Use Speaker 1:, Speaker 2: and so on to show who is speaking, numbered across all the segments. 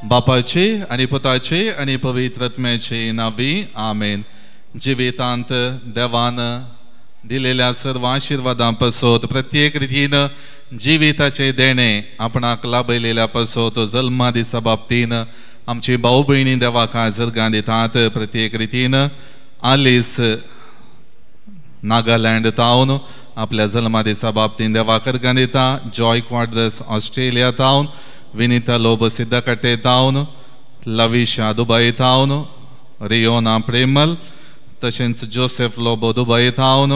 Speaker 1: बापाचे आनी पुताचे आनी पवित्र आत्म्याचे नांवी आमेन. जिवितांत देवान दिलेल्या सर्व आशिर्वादां पासत प्रत्येक रितीन जिविताचे देणे आपणाक लाभयलेल्या पासत जल्मा दिसा बाबतीन आमची भाव भयणी देवाक आजर्गां दितात. प्रत्येक रितीन आलिस नागालँड तावन आपल्या जल्मा दिसा बाबतीन देवाक अर्गां दिता. जॉय क्वाड्रस ऑस्ट्रेलिया तावन, विनिता लोबो सिद्धकट्टे तावन, लविशा दुबय तावन, रियोना प्रेमल तशेंच जोसेफ लोबो दुबय तावन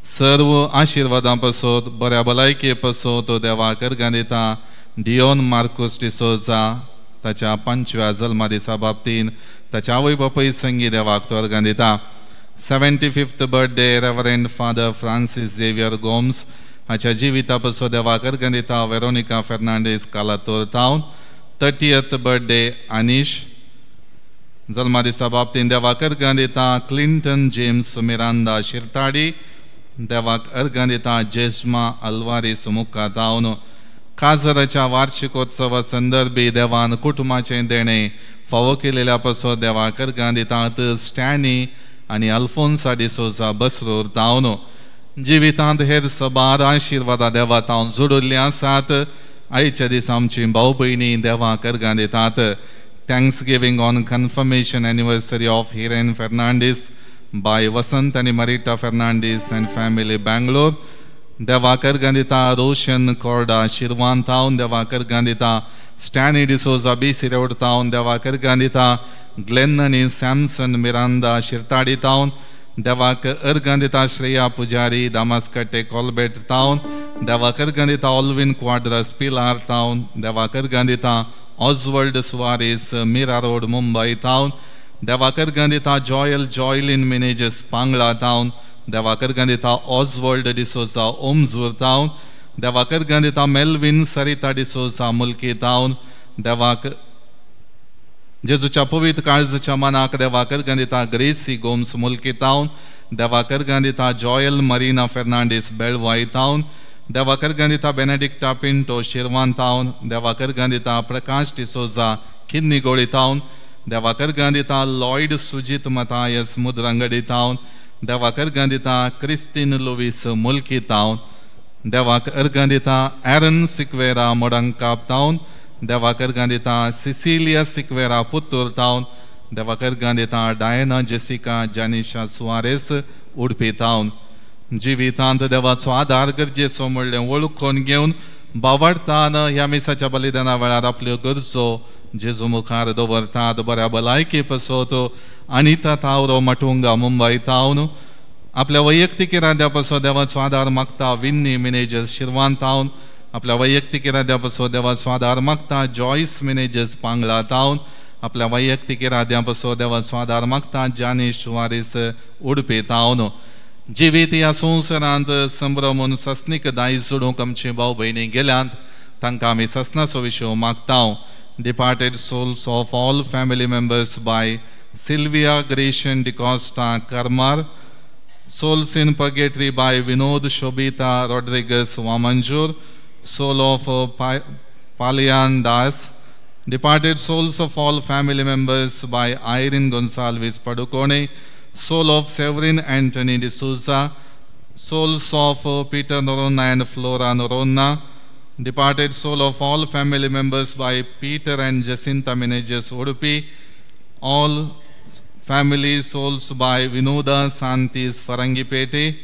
Speaker 1: सर्व आशिर्वादां पासत बऱ्या भलायके पासत देवाक अर्गां दिता. डियोन मार्कुस डिसोजा ताच्या 5व्या जल्मा दिसा बाबतीन ताच्या आवय बापूय संगी देवाक तो अर्गां दिता. 75th birthday reverend father Francis Xavier Gomes हाच्या जिविता पासत देवाक अर्गां दिता. वेरोनिका फेर्नांडीस कालातोर तावन. 30th birthday Anish जल्मा दिसा बाबतीन देवाक अर्गां दिता. क्लिंटन जेम्स मिरांदा शिरताडी देवाक अर्गां दिता. जेज्मा अल्वारीस मुक्का तावन. काजराच्या वार्षिकोत्सवा संदर्भी देवान कुटुंबाचें देणें फावो केलेल्या पासत देवाक अर्गां दितात. स्टॅनी आनी अल्फोन्सा डिसोजा बसरूर तावन. जिवितांत हेर सबार आशिर्वादां देवा तावन जोडिल्लीं आसात. आयच्या दिसा आमची भाव भयणी देवाक अर्गां दितात. Thanksgiving on confirmation anniversary of Hiren Fernandes by Vasant आनी मरिटा फेर्नांडीस अँड फॅमिली बँगलोर देवाक अर्गां दिता. रोशन कोर्डा शिरवान तावन देवाक अर्गां दिता. स्टॅनी डिसोजा बीसी रोड तावन देवाक अर्गां दिता. ग्लेन आनी सॅमसन मिरांदा शिरताडी तावन देवाक अर्गां दिता. श्रेया पुजारी दामासकट्टे कोलबेट तावन देवाक अर्गां दिता. ऑल्विन क्वाड्रस पिलार तावन देवाक अर्गां दिता. ऑजवर्ल्ड सुवारीस मीरा रोड मुंबय तावन देवाक अर्गां दिता. जॉयल जॉयलीन मिनेजस पांगळा तावन देवाक अर्गां दिता. ऑजवर्ल्ड डिसोजा ओमजूर तावन देवाक अर्गां दिता. मेल्विन सरिता डिसोजा मुल्की तावन देवाक जेजूच्या पवित्र काळजाच्या मनाक देवाक अर्गां दिता. ग्रेसी गोम्स मुल्की तावन देवाक अर्गां दिता. जॉयल मरिना फेर्नांडीस बेळवाय तावन देवाक अर्गां दिता. बेनेडिक्टा पिंटो शिरवान तावन देवाक अर्गां दिता. प्रकाश डिसोजा किन्नीगोळी तावन देवाक अर्गां दिता. लॉयड सुजीत मतायस मुद्रंगडी तावन देवाक अर्गां दिता. क्रिस्टीन लुवीस मुल्की तावन देवाक अर्गां दिता. एरन सिक्वेरा मोडंकाप तावन देवाक अर्गां दिता. सिसिलिया सिक्वेरा पुत्तूर तावन देवाक अर्गां दिता. डायना जेसिका जानिशा सुवारेस उडपी तावन. जिवितांत देवाचो आदार गरजेचो म्हणलें वळखून घेवन बावडतान ह्या मिसाच्या बलिदाना वेळार आपल्यो गरजो जेजू मुखार दवरतात. बऱ्या भलायके पासत अनिता तावरो मटुंगा मुंबय तावन आपल्या वैयक्तीक इराद्या पासत देवाचो आदार मागता. विन्नी मिनेजस शिरवान तावन आपल्या वैयक्तीक इराद्या पासत देवाचो आदार मागता. जॉयस मिनेजस पांगळा तावन आपल्या वैयक्तीक इराद्या पासत देवाचो आदार मागता. जानीश सुवारीस उडपी तावन. जिवीत ह्या संवसारांत संभ्रमून सस्नीक दायज जोडूंक आमची भाव भयणी गेल्यांत तांकां आमी सस्नाचो विशय मागता. Departed souls of all family members by Sylvia Grecian D'Costa Karmar, souls in purgatory by Vinod Shobhita Rodrigues Vamanjoor, soul of Paliyan Das, departed souls of all family members by Irene Gonsalves Padukone, soul of Severin Anthony D'Souza, souls of Peter Noronha and Flora Noronha, departed soul of all family members by Peter and Jacinta Menezes Udupi, all family souls by Vinoda Santis Farangipete,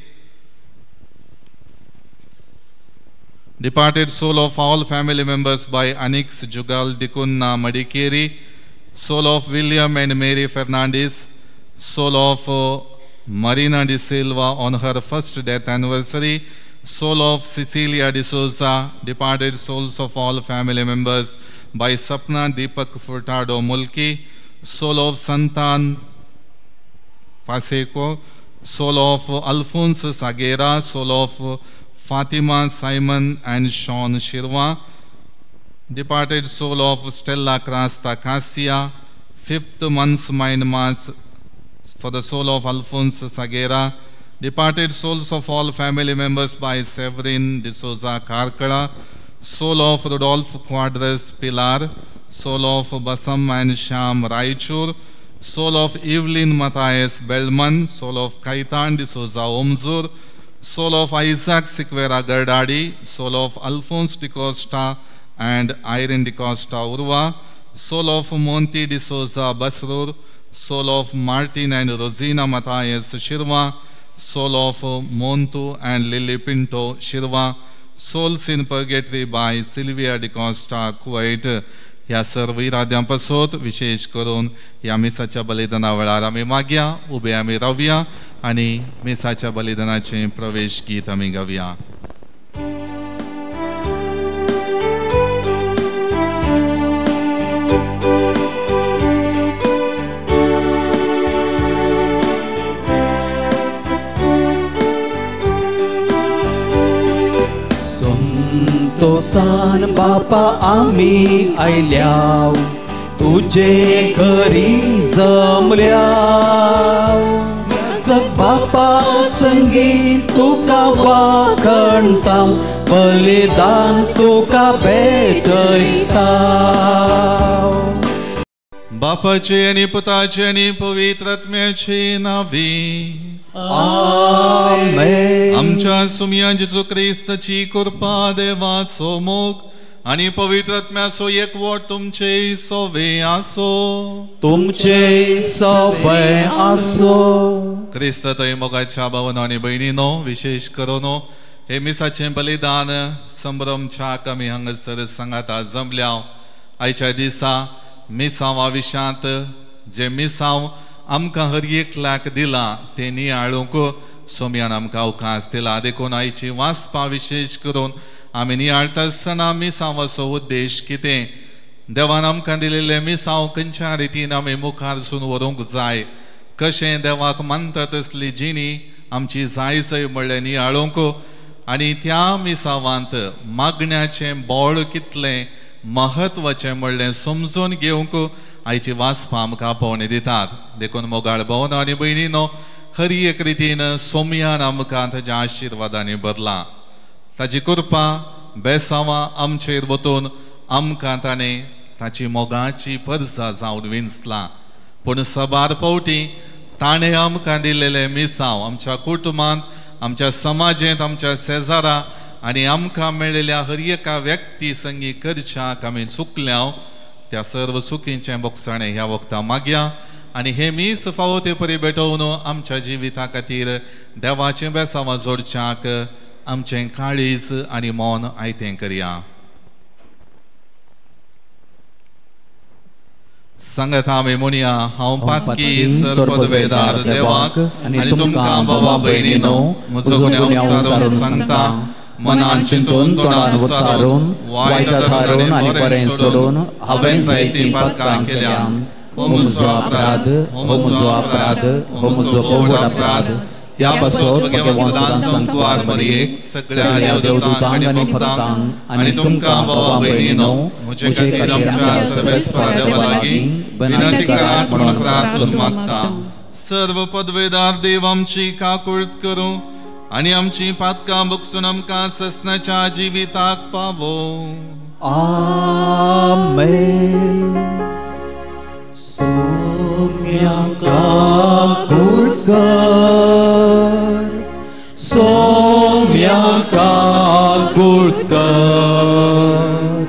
Speaker 1: departed soul of all family members by Anix Jugal Dikunna Madikeri, soul of William and Mary Fernandez, soul of Marina De Silva on her first death anniversary, soul of Cecilia D'Souza, departed souls of all family members by Sapna Deepak Furtado Mulki, soul of Santan Paseco, soul of Alphonse Sagera, soul of Fatima Simon and Sean Shirwa, departed soul of Stella Krasta Kasia, 5th month's mind mass for the soul of Alphonse Sagera, departed souls of all family members by Severin D'Souza Karkala, soul of Rudolph Quadras Pilar, soul of Basam and Sham Raichur, soul of Evelyn Matthias Bellman, soul of Kaitan D'Souza Omzur, soul of Isaac Siqueira Gardadi, soul of Alphonse D'Costa and Irene D'Costa Urwa, soul of Monty D'Souza Basrur, soul of Martin and Rosina Matthias Shirwa, soul of Montu and Lily Pinto Shirwa, souls in purgatory by Sylvia D'Costa Kuwait. ह्या सर्व इराद्यां पासत विशेष करून ह्या मिसाच्या बलिदाना वेळार आमी मागया, उबे आमी रावया आनी मिसाच्या बलिदानाचें प्रवेश गीत आमी गावया.
Speaker 2: संतोसान बापा आमी आयल्याव तुजे घरी जमल्याव, बापा संगी तुका वाखणता, बलिदान तुका भेटयता.
Speaker 1: बापाचे आनी पुताचे आनी पवित्र आत्म्याचे नांवी
Speaker 2: आमेन.
Speaker 1: आमच्या सुमया जेजू क्रिस्ताची कृपा, देवाचो मोग आनी पवित्र आत्म्याचो एकवट तुमचे सोवे आसो.
Speaker 2: तुमचे सोवे आसो.
Speaker 1: क्रिस्त थंय मोगाच्या भावनो आनी भयणीनो, विशेष करून हे मिसाचें बलिदान संभ्रमच्याक आमी हांगासर सांगाता जमल्या. आयच्या दिसा मिसांवा विशांत जे मिसांव आमकां हर एकल्याक दिलां तें नियाळूंक सोम्यान आमकां अवकाश दिला. देखून आयची वाचपा विशेष करून आमी नियाळटा आसतना मिसांवाचो उद्देश कितें, देवान आमकां दिलेलें मिसांव खंयच्या रितीन आमी मुखार सून व्हरूंक जाय, कशें देवाक मानता तसली जिणी आमची जाय जय म्हणलें नियाळूंक आनी त्या मिसांवांत मागण्याचें बळ कितलें म्हत्वाचें म्हणलें समजून घेवंक आयची वाचपां आमकां आपोवणी दितात. देखून मोगाळ भावनो आनी भयणीनो, हर एक रितीन सोम्यान आमकां ताज्या आशिर्वादांनी भरला. ताजी कृपा बेसांवां आमचेर वतून आमकां ताणें ताची मोगाची परजा जावन विंचला. पूण सबार फावटी ताणें आमकां दिलेलें मिसांव आमच्या कुटुंबांत, आमच्या समाजेंत, आमच्या शेजारा आनी आमकां मेळिल्ल्या हर एका व्यक्ती संगी करच्याक आमी चुकल्या. त्या सर्व चुकींचें बोगसाणें ह्या वखदां मागया आनी हे मीस फावो ते परी भेटोवन आमच्या जिविता खातीर देवाचें बेसांवां जोडच्याक आमचें काळीज आनी मन आयतें करया. सांगता आमी म्हणया, हांव पातकी सर्वपदवेदार देवाक आनी तुमकां बाबा भयणीनो म्हजो गुन्यांव सारून सांगता, मनान चिंतून, तोंडान उच्चारून, वायट थारून आनी बरें सोडून हांवें जायतीं पातकां केल्यां. हो म्हजो अपराध, हो म्हजो अपराध, हो म्हजो व्हड अपराध. ह्या पासत भगवान सदां संकवार मरियेक, सगळ्या देवदूतांक आनी भक्तांक आनी तुमकां बाबा भयणीनो म्हजे खातीर आमच्या सर्वेस्परा देवा लागीं विनंती करात म्हणून प्रार्थून मागता. सर्व पदवेदार देव आमची काकूळत करूं आनी आमची पातकां बगसून आमकां ससनाच्या जिविताक पावो.
Speaker 2: आमेन. सोम्या काकूळ कर, सोम्या काकूळ कर,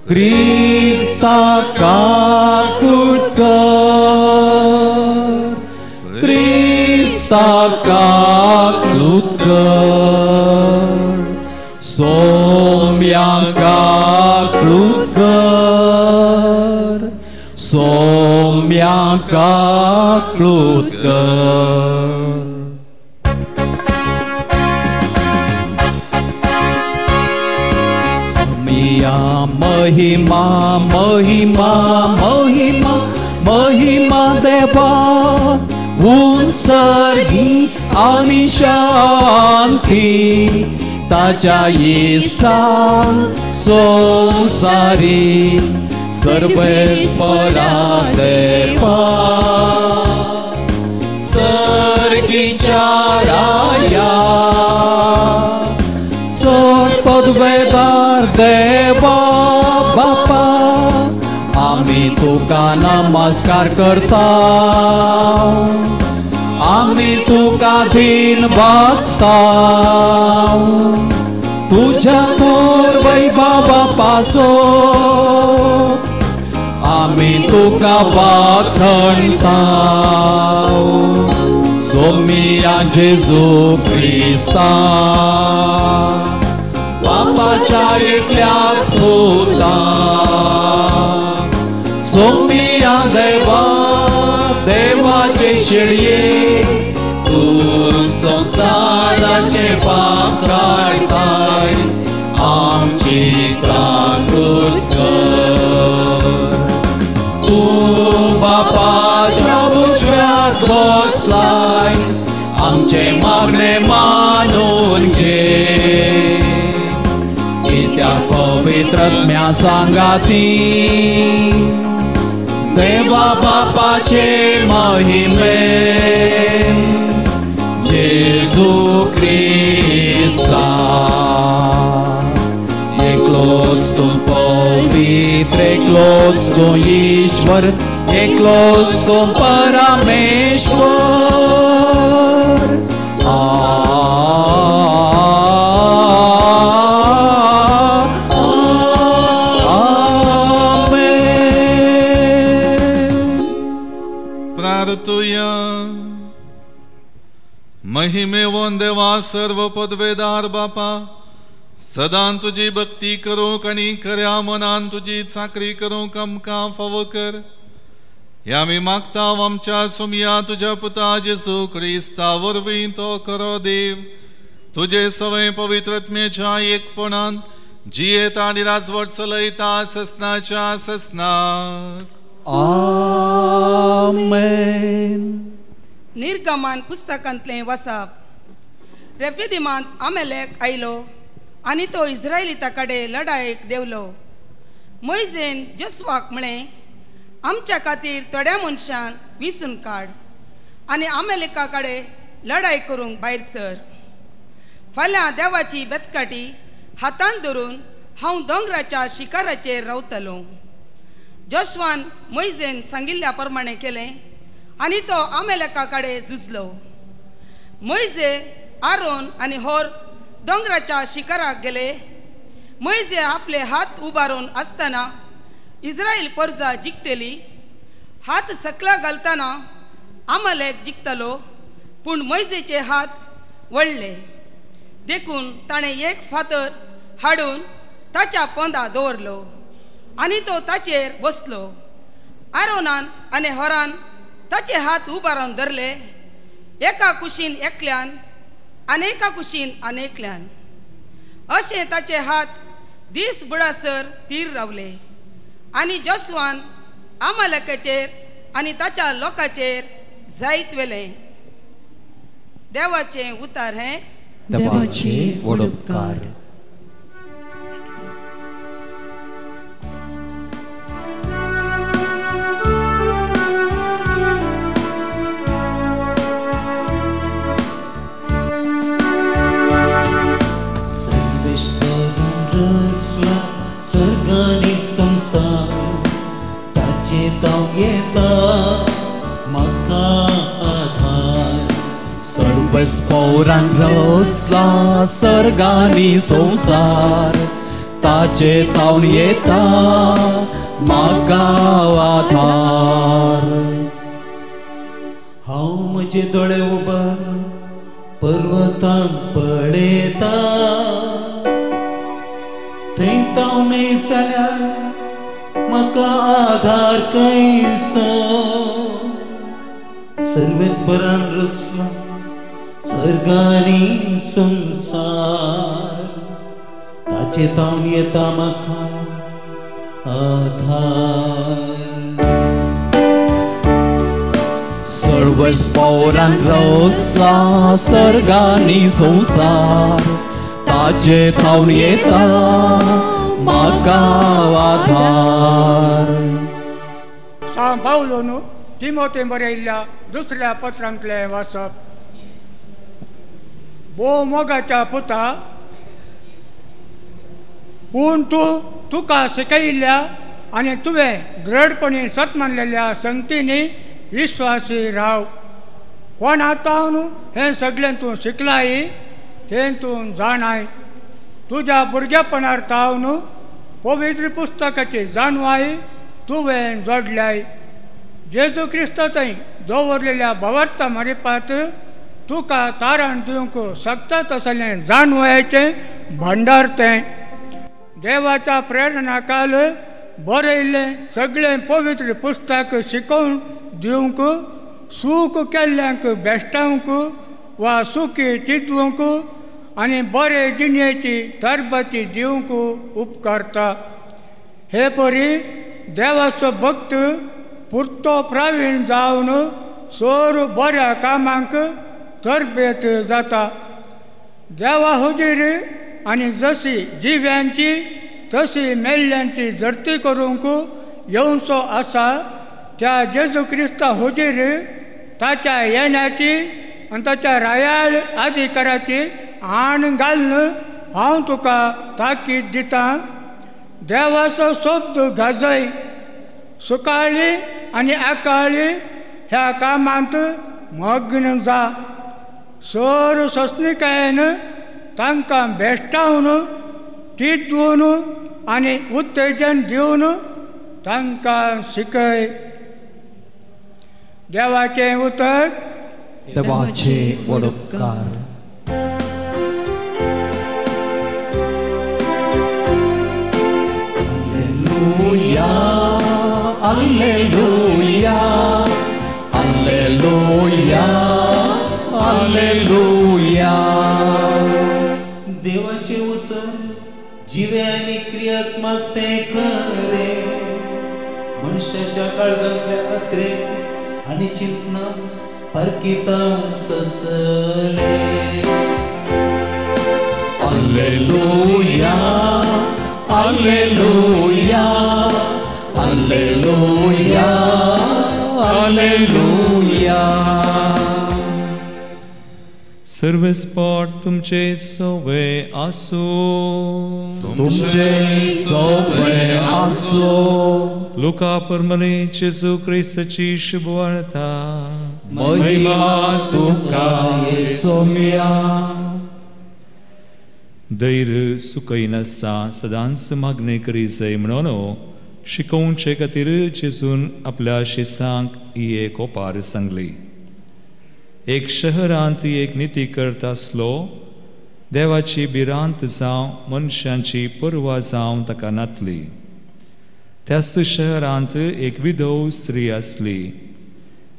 Speaker 2: क्रिस्ता काकूळ कर, क्रिस्ता काकूळ कर, सोम्या काकूळ कर, सोम्या काकूळ कर. सोम्या महिमा महिमा महिमा महिमा देवा उंचरगी आनी शांती ताच्या इश्टान संवसारी सर्वेस्परा देवा, तुका नमस्कार करता, आमी तुका धीन बसता, तुझ्या थोर वैभवा पासो आमी तुका वाखणता। सोमिया जेजू क्रिस्ता बापाच्या एकल्याच पुता, सोमिया देवा देवाचे शेळये, तूं संवसाराचे पाप काडताय, आमची काकूत कर। तूं बापाच्या उजव्याक बसलाय, आमचे मागणे मानून घे, कित्याक पवित्र आत्म्या सांगाती देवा बापाचे महिमे जेजू क्रिस्ता। एकलोच तूं पवित्र, एकलोच तूं ईश्वर, एकलोच तूं परमेश्वर।
Speaker 1: प्रार्थुया। महिमेवन देवा सर्व पदवेदार बापा, सदां तुजी भक्ती करूंक आनी खऱ्या मनान तुजी चाकरी करूंक आमकां फावो कर। ह्या आमी मागता आमच्या सुमया तुज्या पुता जेजू क्रिस्ता वरवीं तो खरो देव तुजे सवय पवित्रत्मेच्या एकपणान जियेता आनी राजवट चलयता ससनाच्या ससनाक।
Speaker 2: आमेन।
Speaker 3: निर्गमन पुस्तकांतलें वसाप। रेफिदिमांत आमेलेक आयलो आनी तो इस्रायलिता कडेन लडायेक देंवलो। मोयजेन जोसवाक म्हळें, आमच्या खातीर थोड्या मनशान विसून काड आनी आमेलेका कडेन लडाय करूंक भायर सर। फाल्यां देवाची बेतकाटी हातान धरून हांव दोंगराच्या शिखराचेर रावतलो। जोशवान मोयजेन सांगिल्ल्या प्रमाणें केलें आनी तो आमेलेका कडेन झुजलो। मोयजे, आरोन आनी होर दोंगराच्या शिखराक गेले। मोयजे आपले हात उबारून आसतना इस्रायल परजा जिखतली। हात सकला घालतना आमालेक जिखतलो, पूण मोयजेचे हात वळ्ळे, देखून ताणें एक फातर हाडून ताच्या पोंदा दवरलो आनी तो ताचेर बसलो। आरोनान आनी होरान ताचे हात उबारून धरले, एका कुशीन एकल्यान आनी एका कुशीन आनी एकल्यान, अशें ताचे हात दीस बुडासर तीर रावले। आनी जोसवान आमालेकाचेर आनी ताच्या लोकांचेर जायत वेलें। देवाचें उतार हें।
Speaker 2: देवाचे व्हड उपकार। सर्वच पौरान रसला सर्गानी संसार, ताचे तावन येता म्हाका आधार।
Speaker 4: हांव म्हजे दोळे उबार पर्वतांक पळयता, थंय तावन जाल्यार म्हाका आधार कैसो। सर्वेस्परान रचला सर्गानी संसार, ताचे तावन येता म्हाका आधार।
Speaker 2: सर्वच पौरान रचला सर्गानी संसार, ताचे तावन येता म्हाका आधार।
Speaker 5: सांव पावलोन तिमोते बरयल्ल्या दुसऱ्या पत्रांतलें वाचप। भोव मोगाच्या पुता, पूण तूं तुका शिकयिल्ल्या आनी तुवें दृढपणी सत मानलेल्या संगतींनी विश्वासी राव. कोण आतां हें सगळें तूं शिकलाय तें तूं जाणाय. तुज्या भुरगेपणार तावन पवित्र पुस्तकाची जाणवाय तुवें जोडल्याय. जेजू क्रिस्त थंय दवरलेल्या भावार्था मारिपात तुका तारण दिवंक शकता तसलें जाणवायेचें भंडार तें. देवाच्या प्रेरणा काल बरयल्लें सगळें पवित्र पुस्तक शिकोवन दिवंक, सूख केल्ल्यांक बेश्टावंक वा सुखी चिंतवंक आनी बरे जिणेची तरबती दिवंक उपकारता. हे परी देवाचो भक्त पुरतो प्रावीण जावन सोर बऱ्या कामांक तरबेत जाता. देवा हुजीर आनी जशी जिव्यांची तशी मेल्ल्यांची जडती करूंक येवचो आसा त्या जेजू क्रिस्ता हुजीर ताच्या येण्याची आनी ताच्या रायाळ अधिकाराची आण घालून हांव तुका ताकीद दितां. देवाचो शब्द गाजय. सुकाळी आनी आकाळी ह्या कामांत मग्न जा. सर सोंसणिकायेन तांकां भेश्टावन चिंतून आनी उत्तेजन दिवन तांकां शिकय. देवाचें उतर.
Speaker 2: देवाचे वडोपकार. Alleluia, alleluia, alleluia, alleluia.
Speaker 4: देवाचे उतर जिवे आनी क्रियात्मक तें खरें. मनशाच्या काळजांतल्या अत्रेक आनी चिंतना परकिता तसलें.
Speaker 2: Alleluia, alleluia, alleluia, alleluia.
Speaker 6: सर्वेस्पोट तुमचे सोवे आसूं.
Speaker 2: तुमचे सोवे आसूं.
Speaker 6: लुका परमले जेजू क्रिस्ताची शुभवार्ता.
Speaker 2: महिमा तुका सोम्या.
Speaker 6: धैर्य सुकयनासता सदांच मागणें करी जाय म्हणून शिकोवचे खातीर जेजून आपल्या शिसांक ही एक ओपार सांगली. एक शहरांत एक निती करता आसलो. देवाची भिरांत जावं मनशांची पर्वा जावं ताका नातली. त्याच शहरांत एक विधव स्त्री आसली.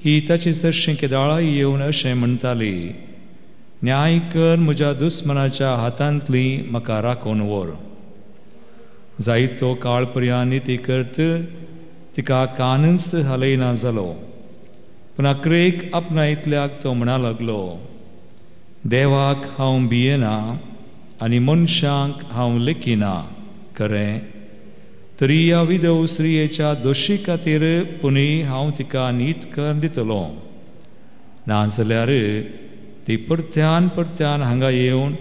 Speaker 6: ही ताची सरशीं केदाळा येवन अशें म्हणटाली, न्याय कर म्हज्या दुस्मनाच्या हातांतली म्हाका राखून व्हर. जायतो काळ पर्यंत निती करत तिका कानच हालयना जालो. पूण अक्रेक आपणायतल्याक तो म्हणा लागलो, देवाक हांव भियेना आनी मनशांक हांव लेखिना खरें, तरी ह्या विधव स्त्रियेच्या दोशी खातीर पुणी हांव तिका नीत कर दितलो. नाजाल्यार ती परत्यान परत्यान हांगा येवन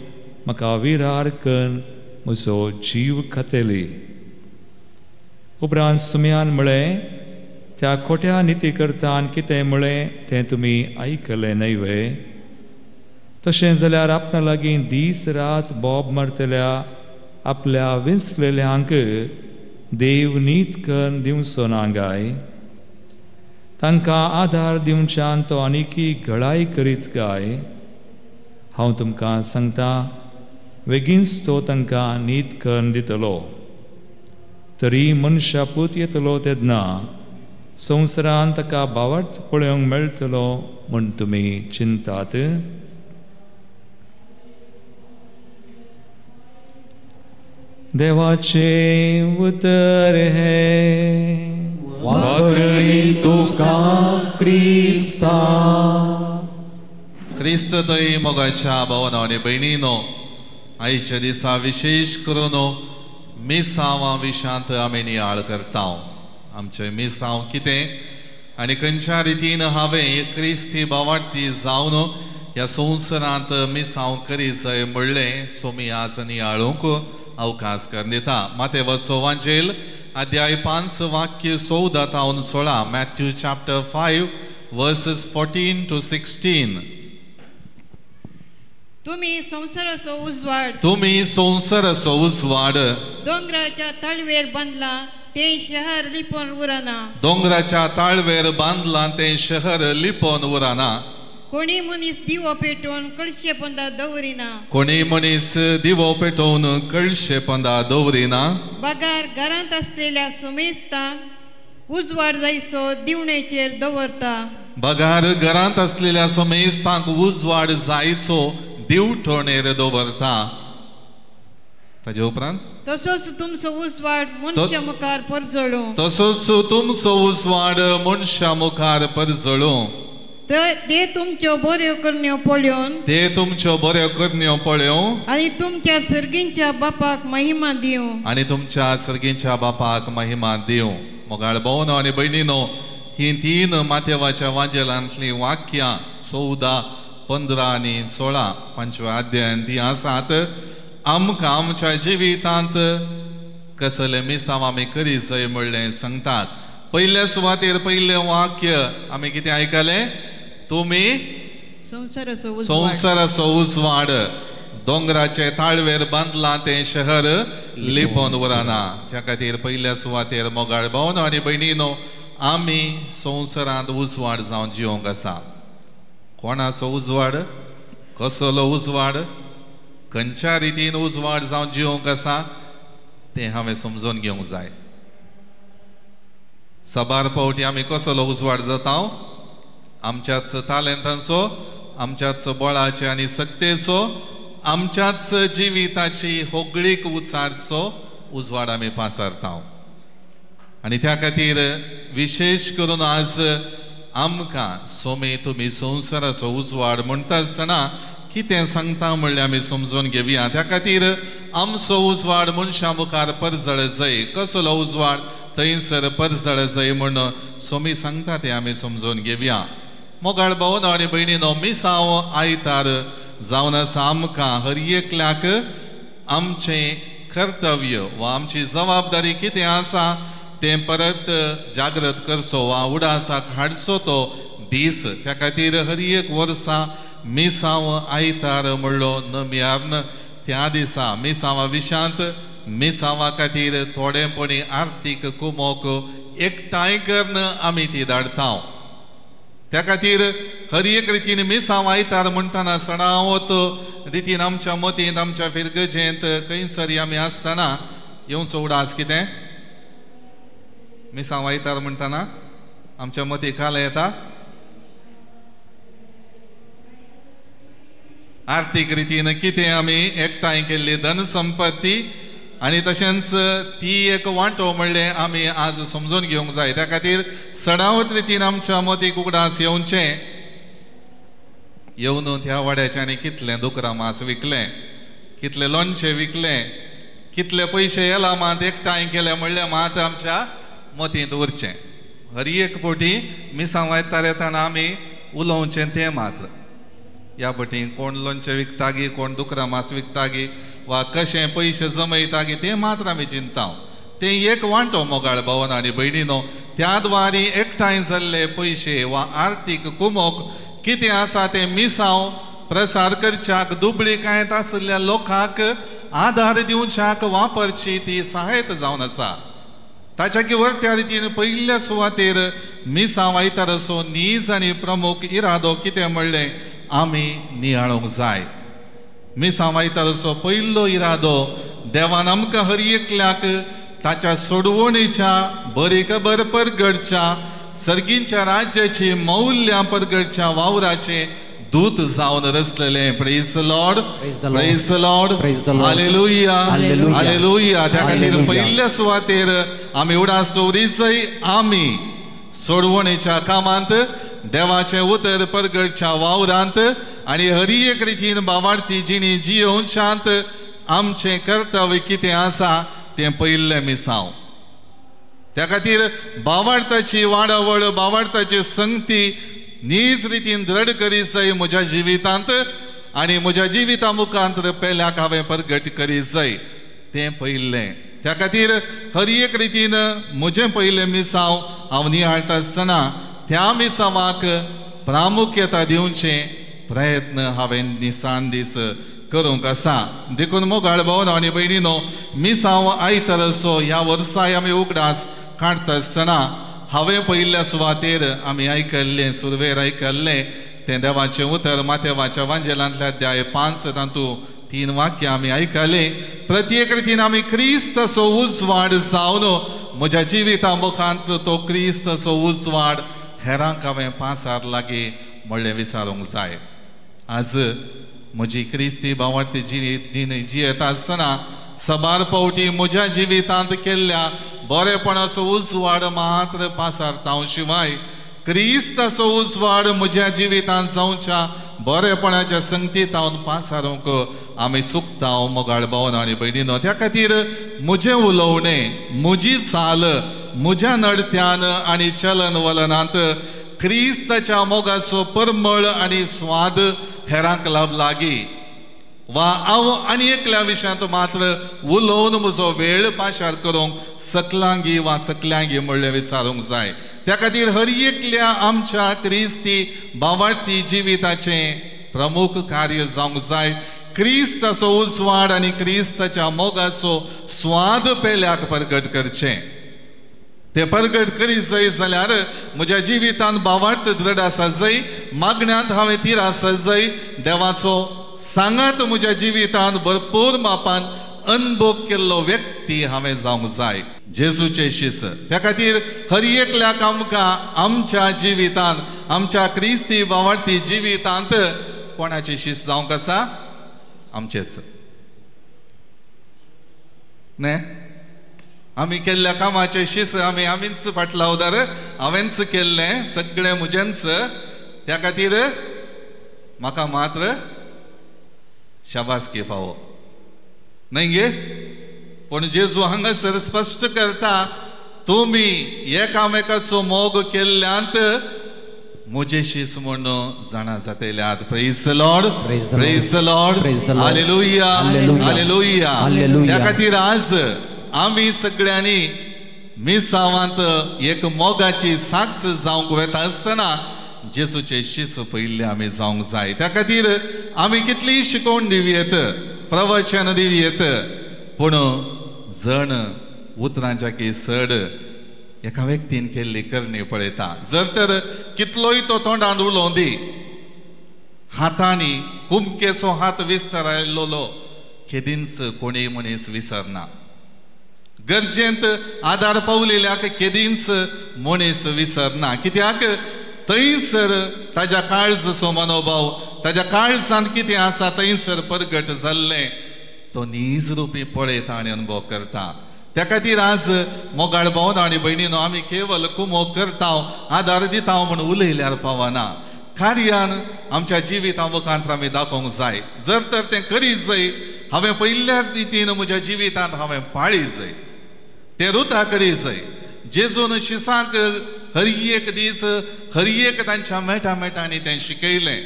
Speaker 6: म्हाका विरार करून म्हजो जीव खातली. उपरांत सुम्यान म्हळें, त्या खोट्या निती करतान कितें म्हळें तें तुमी आयकलें न्हय वे? तशें जाल्यार आपणा लागीं दीस रात बोब मारतल्या आपल्या विंचलेल्यांक देव नीत करून दिवचो ना गाय? तांकां आदार दिवच्यान तो आनीकी घडाय करीत काय? हांव तुमकां सांगता, बेगीनच तो तांकां नीत करून दितलो. तरी मनशापूत येतलो तेन्ना संवसारान ताका भावार्थ पळोवंक मेळटलो म्हूण तुमी चिंतात? देवाचें उतर हें.
Speaker 2: वाकणी तुका क्रिस्ता.
Speaker 1: क्रिस्त थंय मोगाच्या भावानो आनी भयणीनो, आयच्या दिसा विशेश करून मिसांवा विशांत आमी नियाळ करता. आमचें मिसांव कितें आनी खंयच्या रितीन हांवें क्रिस्ती भावार्थी जावन ह्या संवसारांत मिसांव करी जाय म्हणलें सोमी आज नियाळूंक अवकाश करून दिता. मातेवचो वांजेल अध्याय 5 वाक्य 14 तावन 16. Matthew chapter 5 verses 14 to 16.
Speaker 7: तुम्ही संवसाराचो उजवाड,
Speaker 1: तुम्ही संवसाराचो उजवाड.
Speaker 7: दोंगराच्या ताळवेर बांदला ते शहर लिपोवन उरना.
Speaker 1: दोंगराच्या ताळवेर बांदला ते शहर लिपोवन उरना.
Speaker 7: कोणी मनीस दिवो पेटोवन कळशे पोंदा दवरिना.
Speaker 1: कोणी मनीस दिवो पेटोवन कळशे पोंदा दवरिना.
Speaker 7: बगार घरांत असलेल्या सुमेस्तांक उजवाड जायसो दिवणेचेर दवरता.
Speaker 1: बगार घरांत असलेल्या सुमेस्तांक उजवाड जायसो दिवटणेर दवरता. ताजे उपरांत
Speaker 7: तसोच तुमचो उजवाड मनशा मुखार परजळूं.
Speaker 1: तसोच तुमचो उजवाड मनशा मुखार परजळूं.
Speaker 7: ते तुमच्यो बऱ्यो करण्यो पळोवन,
Speaker 1: ते तुमच्यो बऱ्यो करण्यो पळोवन
Speaker 7: आनी तुमच्या सर्गींच्या बापाक महिमा दिवं.
Speaker 1: आनी तुमच्या सर्गींच्या बापाक महिमा दिवं. मोगाळ भोवनो आनी भयणीनो, ही 3 माथेवाच्या वाजेलांतलीं वाक्यां 14, 15 आनी 16 5व्या अध्यायान ती आसात. आमकां आमच्या जिवितांत कसले मिसांव आमी करी जाय म्हणलें सांगतात. पयल्या सुवातेर पयलें वाक्य आमी कितें आयकलें? तुमी संवसाराचो उजवाड. दोंगराचे ताळवेर बांदलां तें शहर लिपोवन उरना. त्या खातीर पयल्या सुवातेर मोगाळ भावनो आनी भयणीनो, आमी संवसारांत उजवाड जावन जिवंक आसा. कोणाचो उजवाड, कसलो उजवाड, खंयच्या रितीन उजवाड जावन जिवंक आसा तें हांवें समजून घेवंक जाय. साबार फावटी आमी कसलो उजवाड जाता? आमच्याच तालेंतांचो, आमच्याच बळाचे आनी सक्तेचो, आमच्याच जिविताची होगळीक उचारचो उजवाड आमी पासारता. आनी त्या खातीर विशेश करून आज आमकां सोमे तुमी संवसाराचो उजवाड म्हणटा आसतना कितें सांगता म्हणल्यार आमी समजून घेवया. त्या खातीर आमचो उजवाड मनशां मुखार परजळ जाय. कसलो उजवाड थंयसर परजळ जाय म्हूण सोमी सांगता तें आमी समजून घेवया. मोगाळ भावनो आनी भयणीनो, मिसांव आयतार जावन आसा आमकां हर एकल्याक आमचें कर्तव्य वा आमची जबाबदारी कितें आसा तें परत जागृत करचो वा उडासाक हाडचो तो दीस. त्या खातीर हर एक वर्सा मिसांव आयतार म्हणलो नमियार्न त्या दिसा मिसांवा विशांत मिसांवा खातीर थोडेपणी आर्थीक कुमोक एकठांय करून आमी ती धाडता. त्या खातीर हर एक रितीन मिसांव आयतार म्हणटना सणावत रितीन आमच्या मतींत आमच्या फिरगजेंत खंयसरी आमी आसतना येवचो उडास कितें मिसांव आयतार म्हणटना आमच्या मती खाला येता आर्थीक रितीन कितें आमी एकठांय केल्ली धन संपत्ती आनी तशेंच ती एक वांटो म्हणलें आमी आज समजून घेवंक जाय. त्या खातीर सणावत रितीन आमच्या मतीक उगडास येवचें. येवन त्या वाड्याच्यानी कितलें दुकरां मांस विकलें, कितलें लोणचें विकलें, कितले पयशे येला मात एकठांय केले म्हणलें मात आमच्या मतींत उरचें. हर एक फावटी मिसांव आयतार येताना आमी उलोवचें तें मात्र. ह्या फावटी कोण लोणचें विकतागी, कोण दुकरां मांस विकतागी वा कशें पयशे जमयतागी तें मात्र आमी चिंता. तें एक वांटो मोगाळ भावन आनी भयणीनो, त्या द्वारी एकठांय जाल्ले पयशे वा आर्थीक कुमोक कितें आसा तें मिसांव प्रसार करच्याक दुबळीकायेंत आशिल्ल्या लोकांक आधार दिवच्याक वापरची ती सहायता जावन आसा. ताच्या किवर त्या रितीन पयल्या सुवातेर मिसांव आयताराचो नीज आनी प्रमुख इरादो कितें म्हणलें आमी नियाळूंक जाय. मिसांव आयताराचो पयलो इरादो देवान आमकां हर एकल्याक ताच्या सोडवणीच्या बरी खबर परगडच्या सर्गींच्या राज्याची मौल्यां परगडच्या वावराचे दूत जावन रचलेले. Praise the Lord, praise the Lord, hallelujah, hallelujah. त्या खातीर पयल्या सुवातेर आमी उडास दवरीचय आमी सोडवणेच्या कामांत देवाचें उतर परगडच्या वावरांत आनी हर एक रितीन बावार्थी जिणी जियोवन शांत आमचें कर्तव्य कितें आसा तें पयलें मिसांव. त्या खातीर बावार्थाची वाडावळ, बावार्थाची संगती नीज रितीन दृढ करी जाय म्हज्या जिवितांत आनी म्हज्या जिविता मुखांत पेल्याक हांवें परगट करी जाय तें पयलें. त्या खातीर हर एक रितीन म्हजें पयलें मिसांव हांव नियाळटा आसतना त्या मिसांवाक प्रामुख्यता दिवचें प्रयत्न हांवें दिसान दीस करूंक आसा. देखून मोगाळ भाव आनी भयणीनो, मिसांव आयताराचो ह्या वर्साय आमी उगडास काडटा आसतना हांवें पयल्या सुवातेर आमी आयकल्लें, सुरवेर आयकल्लें तें देवाचें उतर मातेवाच्या वांजेलांतल्या अध्याय 5 तातूंत 3 वाक्यां आमी आयकलें. प्रत्येक रितीन आमी क्रिस्ताचो उजवाड जावन म्हज्या जिविता मुखांत तो क्रिस्ताचो उजवाड हेरांक हांवें पासार लागीं म्हणलें विचारूंक जाय. आज म्हजी क्रिस्ती भावार्थी जिणी जियेता आसतना सबार पावटी म्हज्या जिवितांत केल्ल्या बरेपणाचो उजवाड मात्र पासारता शिवाय क्रिस्ताचो उजवाड म्हज्या जिवितांत जावच्या बरेपणाच्या संगतीतावन पासारूंक आमी चुकता मोगाळ भावन आनी भयणीनो. त्या खातीर म्हजें उलोवणें, म्हजी चाल, म्हज्या नडत्यान आनी चलन वलनांत क्रिस्ताच्या मोगाचो परमळ आनी स्वाद हेरांक लाबलागी वा हांव आनी एकल्या विशयांत मात्र उलोवन म्हजो वेळ पाशार करूंक सकलांगी वा सकल्यांगी म्हणलें विचारूंक जाय. त्या खातीर हर एकल्या आमच्या क्रिस्ती भावार्थी जिविताचें प्रमुख कार्य जावंक जाय क्रिस्ताचो उजवाड आनी क्रिस्ताच्या मोगाचो स्वाद पेल्याक प्रगट करचें. ते प्रगट करी जाय जाल्यार म्हज्या जिवितांत भावार्थ दृढ आसा जाय, मागण्यांत हांवें तीर आसा जाय, देवाचो सांगात म्हज्या जिवितांत भरपूर मापान अनुभव केल्लो व्यक्ती हांवें जावंक जाय, जेजूचे शिस. त्या खातीर हर एकल्याक आमकां आमच्या जिवितांत, आमच्या क्रिस्ती भावार्थी जिवितांत कोणाची शिस जावंक आसा? आमचेच न्ही. आमी केल्ल्या कामाचे शिस आमी आमीच फाटलावदार, हांवेंच केल्लें सगळें म्हजेंच, त्या खातीर म्हाका मात्र शाबासकी फावो न्हय गे. पूण जेजू हांगासर स्पश्ट करता, तुमी एकामेकाचो मोग केल्ल्यांत म्हजे शीस म्हूण जाणा जातल्यात. Praise the Lord, praise the Lord, hallelujah, hallelujah. त्या खातीर आज आमी सगळ्यांनी मिसावांत एक मोगाची साक्ष जावंक वता आसतना जेजूचे शीस पयिल्ले आमी जावंक जाय. त्या खातीर आमी कितली शिकोवण दिवयेत, प्रवचन दिवयेत, पूण जण उतरांच्या की चड एका व्यक्तीन केल्ली करणी पळयता. जर तर कितलोय तो तोंडान उलोवं दी, हातांनी कुमकेचो हात विस्तारायल्लो केदींच कोणीय मनीस विसरना. गरजेंत आदार पावलेल्याक केदींच मनीस विसरना. कित्याक थंयसर ताज्या काळजाचो मनोभाव, ताज्या काळजांत कितें आसा थंयसर प्रगट जाल्लें तो नीज रुपी पळयता आनी अनुभव करता. त्या खातीर आज मोगाळ भावन आनी भयणीनो, आमी केवल कुमोक करता, आदार दिता म्हूण उलयल्यार पावना, कार्यान आमच्या जिविता मुखांत आमी दाखोवंक जाय. जर तर तें करीत जाय, हांवें पयल्या रितीन म्हज्या जिवितांत हांवें पाळी जाय, तें रुता करीत जाय. जेजून शिसांक हर एक दीस हर एक तांच्या मेटा मेटांनी तें शिकयलें,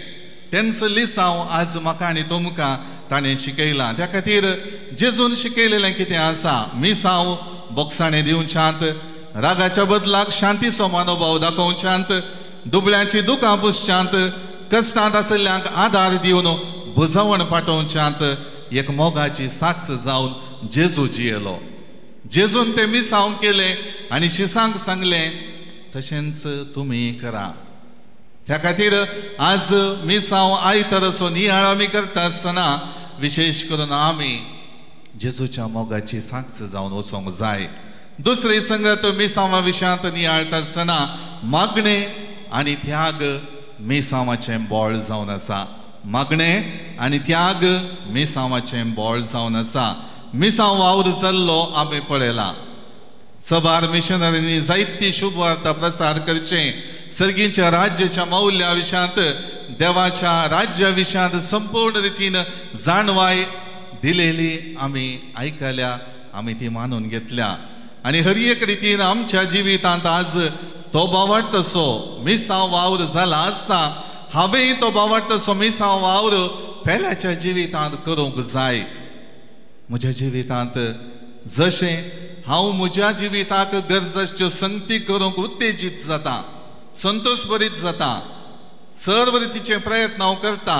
Speaker 1: तेंच लिसांव आज म्हाका आनी तुमकां ताणें शिकयलां. त्या खातीर जेजून शिकयलेलें कितें आसा? मिसांव बोगसाणें दिवच्यांत, रागाच्या बदलाक शांतीचो मनोभाव दाखोवच्यांत, दुबळ्यांची दुकां पुसच्यांत, कश्टांत आशिल्ल्यांक आदार दिवन भुजवण पाठोवच्यांत एक मोगाची साक्ष जावन जेजू जियेलो. जेजून तें मिसांव केलें आनी शिसांक सांगलें तशेंच तुमी करा. त्या खातीर आज मिसांव आयताराचो नियाळ आमी करता आसतना विशेश करून आमी जेजूच्या मोगाची साक्ष जावन वचोंक जाय. दुसरी संगत मिसांवा विशयांत नियाळता आसतना मागणें आनी त्याग मिसांवाचें बळ जावन आसा. मागणें आनी त्याग मिसांवाचें बळ जावन आसा. मिसांव वावर जाल्लो आमी पळयला. सबार मिशनरींनी जायती शुभवार्ता प्रसार करचें, सर्गीच्या राज्याच्या मौल्या विशयांत, देवाच्या राज्या विशयांत संपूर्ण रितीन जाणवाय दिलेली आमी आयकल्या, आमी ती मानून घेतल्या आनी हर एक रितीन आमच्या जिवितांत आज तो बावडतसो मिसांव वावर जाला आसता, हांवें तो बावडतसो मिसांव वावर पेल्याच्या जिवितांत करूंक जाय. म्हज्या जिवितांत जशें हांव म्हज्या जिविताक गरज आसच्यो संगती करूंक उत्तेजीत जाता, संतोश भरीत जाता, सर्व रितीचे प्रयत्न हांव करता,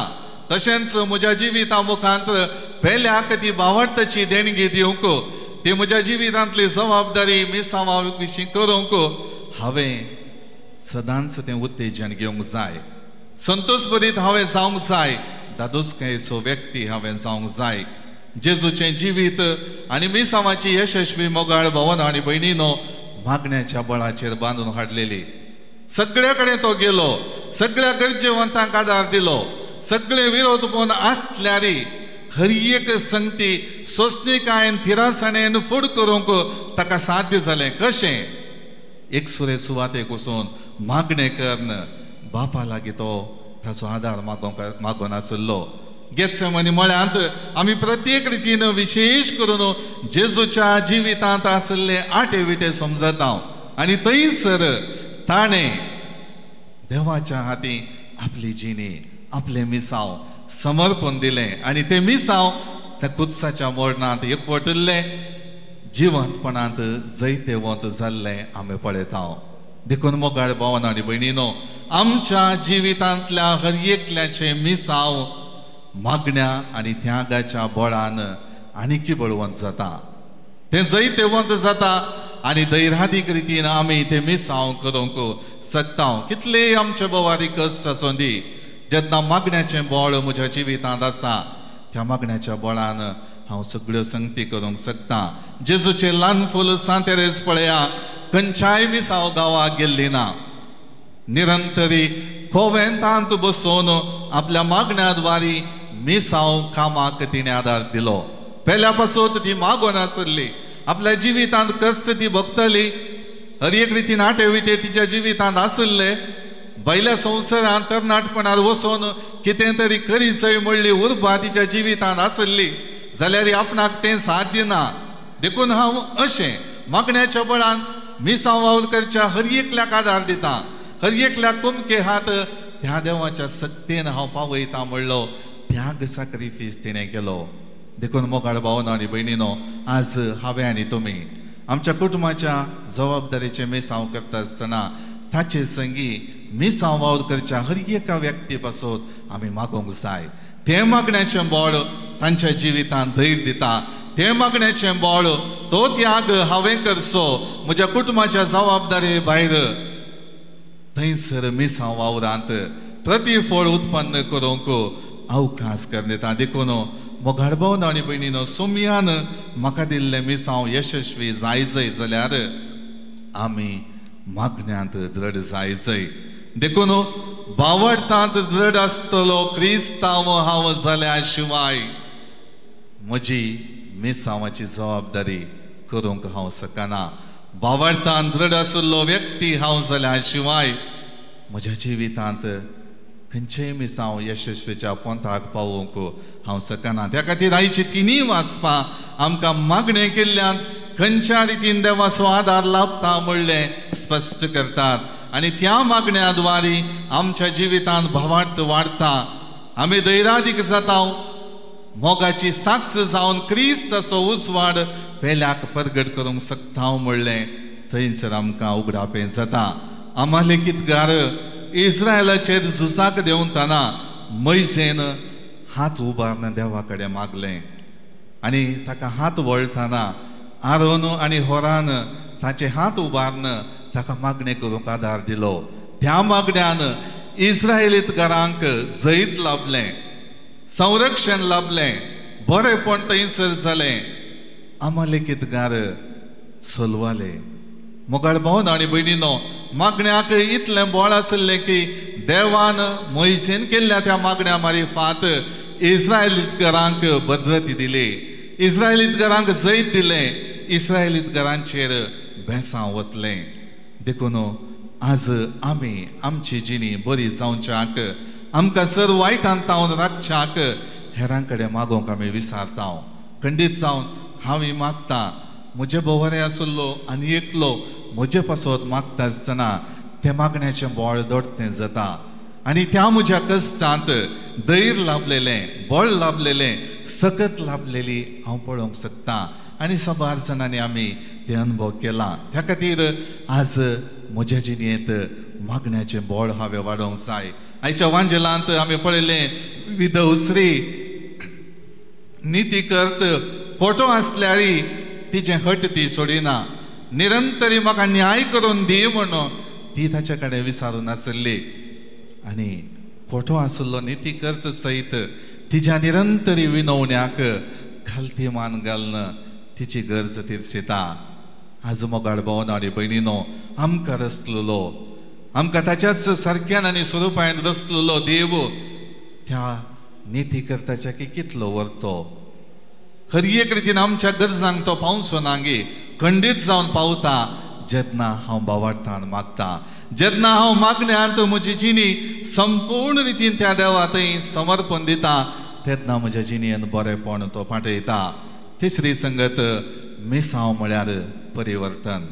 Speaker 1: तशेंच म्हज्या जिविता मुखांत पेल्याक ती भावार्थाची देणगी दिवंक, ती म्हज्या जिवितांतली जबाबदारी मिसांवा विशीं करूंक हांवें सदांच तें उत्तेजन घेवंक जाय, संतोश भरीत हांवें जावंक जाय, दादोसकायेचो व्यक्ती हांवें जावंक जाय। जेजूचें जिवीत आनी मिसांवाची यशस्वी मोगाळ भावना आनी भयणीनो मागण्याच्या बळाचेर बांदून हाडलेली। सगळ्या कडेन तो गेलो, सगळ्या गरजेवंतांक आदार दिलो, सगळे विरोध पण आसल्यारी हर एक संगती सोंसणीकायेन थिरासाणेन फुड करूंक ताका साध्य जालें। कशें? एकसुरे सुवातेक वचून मागणें करून बापा लागीं तो ताचो आदार मागून आशिल्लो। गेत्सेमनी मळ्यांत आमी प्रत्येक रितीन विशेश करून जेजूच्या जिवितांत आशिल्ले आटे विटे समजता आनी थंयसर ताणें देवाच्या हाती आपली जिणी, आपलें मिसांव समर्पण दिलें आनी तें मिसांव त्या कुत्साच्या मरणांत एकवटिल्लें जिवंतपणांत जैतेवंत जाल्लें आमी पळयता। देखून मोगाळ भावान आनी भयणीनो, आमच्या जिवितांतल्या हर एकल्याचें मिसांव मागण्या आनी त्यागाच्या बळान आनीकी बळवंत जाता, तें जैतेवंत जाता आनी दैरादीक रितीन आमी तें मिसांव करूंक शकता। कितलेय आमचे बोवारी कश्ट आसूं दी, जेन्ना मागण्याचें बळ म्हज्या जिवितांत आसा त्या मागण्याच्या बळान हांव सगळ्यो संगती करूंक शकता। जेजूचें ल्हान फूल सांतेरेज पळया, खंयच्याय मिसांव गांवाक गेल्ली ना, निरंतरी कोवेंतांत बसून आपल्या मागण्या द्वारी मिसांव कामाक तिणें आदार दिलो। पेल्या पासून ती मागून आसली, आपल्या जिवितांत कश्ट ती भोगतली, हर एक रितीन आटे विटे तिच्या जिवितांत आसले। भायल्या संवसारांत तरणाटपणार वचून कितें तरी करीचय म्हणली उर्बा तिच्या जिवितांत आसली, जाल्यार आपणाक तें साध्य ना। देखून हांव अशें मागण्याच्या बळान मिसांव वावर करच्या हर एकल्याक आदार दिता, हर एकल्याक कुमके हात त्या देवाच्या सक्तेन हांव पावयता म्हणलो त्याग साक्रिफीस तिणें केलो। देखून मोगाळ भावना आनी भयणीनो, आज हांवें आनी तुमी आमच्या कुटुंबाच्या जबाबदारीचें मिसांव करता आसतना ताचे संगी मिसांव वावर करच्या हर एका व्यक्ती पासून आमी मागूंक जाय। तें मागण्याचें बळ तांच्या जिवितांत धैर्य दिता, तें मागण्याचें बळ तो त्याग हांवें करचो म्हज्या कुटुंबाच्या जबाबदारी भायर थंयसर मिसांव वावरांत प्रतिफळ उत्पन्न करूंक अवकाश करून दिता। देखून मोगाळ भावना आनी भयणीनो, सोमयान म्हाका दिल्लें मिसांव यशस्वी जाय जाय जाल्यार आमी मागण्यांत दृढ जाय जाय। देखून बावडतांत दृढ आसतलो क्रिस्तांव हांव जाल्या शिवाय म्हजी मिसांवाची जबाबदारी करूंक हांव शकना। बावडतांत दृढ आशिल्लो व्यक्ती हांव जाल्या शिवाय म्हज्या जिवितांत खंयचेय मिसांव यशस्वीच्या पंथाक पावोवंक हांव शकना। त्या खातीर आयची तिनूय वाचपां आमकां मागणें केल्ल्यान खंयच्या रितीन देवाचो आदार लाभता म्हणलें स्पश्ट करतात आनी त्या मागण्या द्वारी आमच्या जिवितांत भावार्थ वाडटा, आमी दैरादीक जाता, मोगाची साक्ष जावन क्रिस्ताचो उजवाड पेल्याक परगट करूंक शकता म्हणलें थंयसर आमकां उगडापें जाता। आमालेकीतगार इस्रायलाचेर झुजाक देंवतना मैजेन हात उबारून देवा कडेन मागलें आनी ताका हात वळटना आरोन आनी होरान ताचे हात उबारून ताका मागणें करूंक आदार दिलो। त्या मागण्यान इस्रायलीतगारांक जैत लाभलें, संरक्षण लाभलें, बरेपण थंयसर जालें। आमालेकीतगार सोलवाले। मोगाळ भावन आनी भयणीनो, मागण्याक इतलें बळ आशिल्लें की देवान मोयजेन केल्ल्या त्या मागण्या मारिफात इस्रायलीतगारांक भद्रती दिली, इस्रायलीतगारांक जैत दिलें, इस्रायलीतगारांचेर बेसांव वतलें। देखून आज आमी आमची जिणी बरी जावच्याक, आमकां सर वायटान तावन राखच्याक हेरां कडेन मागोवंक आमी विसारता। खंडीत जावन हांव मागता, म्हजे भोवरे आशिल्लो आनी एकलो म्हजे पासत मागता आसतना तें मागण्याचें बळ दोडतें जाता आनी त्या म्हज्या कश्टांत धैर्य लाभलेलें, बळ लाभलेलें, सकत लाभलेली हांव पळोवंक शकता। आनी साबार जाणांनी आमी ते अनुभव केला. त्या खातीर आज म्हज्या जिणेंत मागण्याचें बळ हांवें वाडोवंक जाय. आयच्या वांजेलांत आमी पळयलें विधव स्त्री निती करत खोटो आसल्यार तिचें हट ती सोडिना, निरंतरी म्हाका न्याय करून दी म्हणून ती ताच्या कडेन विसारून नासली. आनी खोटो आसलो निती करत सयत तिच्या निरंतरी विनवण्याक खालती मान घालून तिची गरज तिरशिता. आज मोगाळ भावना आनी भयणीनो, आमकां रसलेलो, आमकां ताच्याच सारक्यान आनी स्वरुपान रसलेलो देव त्या निती करताच्या की कितलो व्हरतो. हर एक रितीन आमच्या गरजांक तो पावचो ना गे, खंडीत जावन पावता जेन्ना हांव बावार्थान मागता, जेन्ना हांव मागण्यांत म्हजी जिणी संपूर्ण रितीन त्या देवा थंय समर्पण दिता तेन्ना म्हज्या जिणेन बरेपण तो पाठयता. तिसरी संगत मिसांव म्हळ्यार परिवर्तन.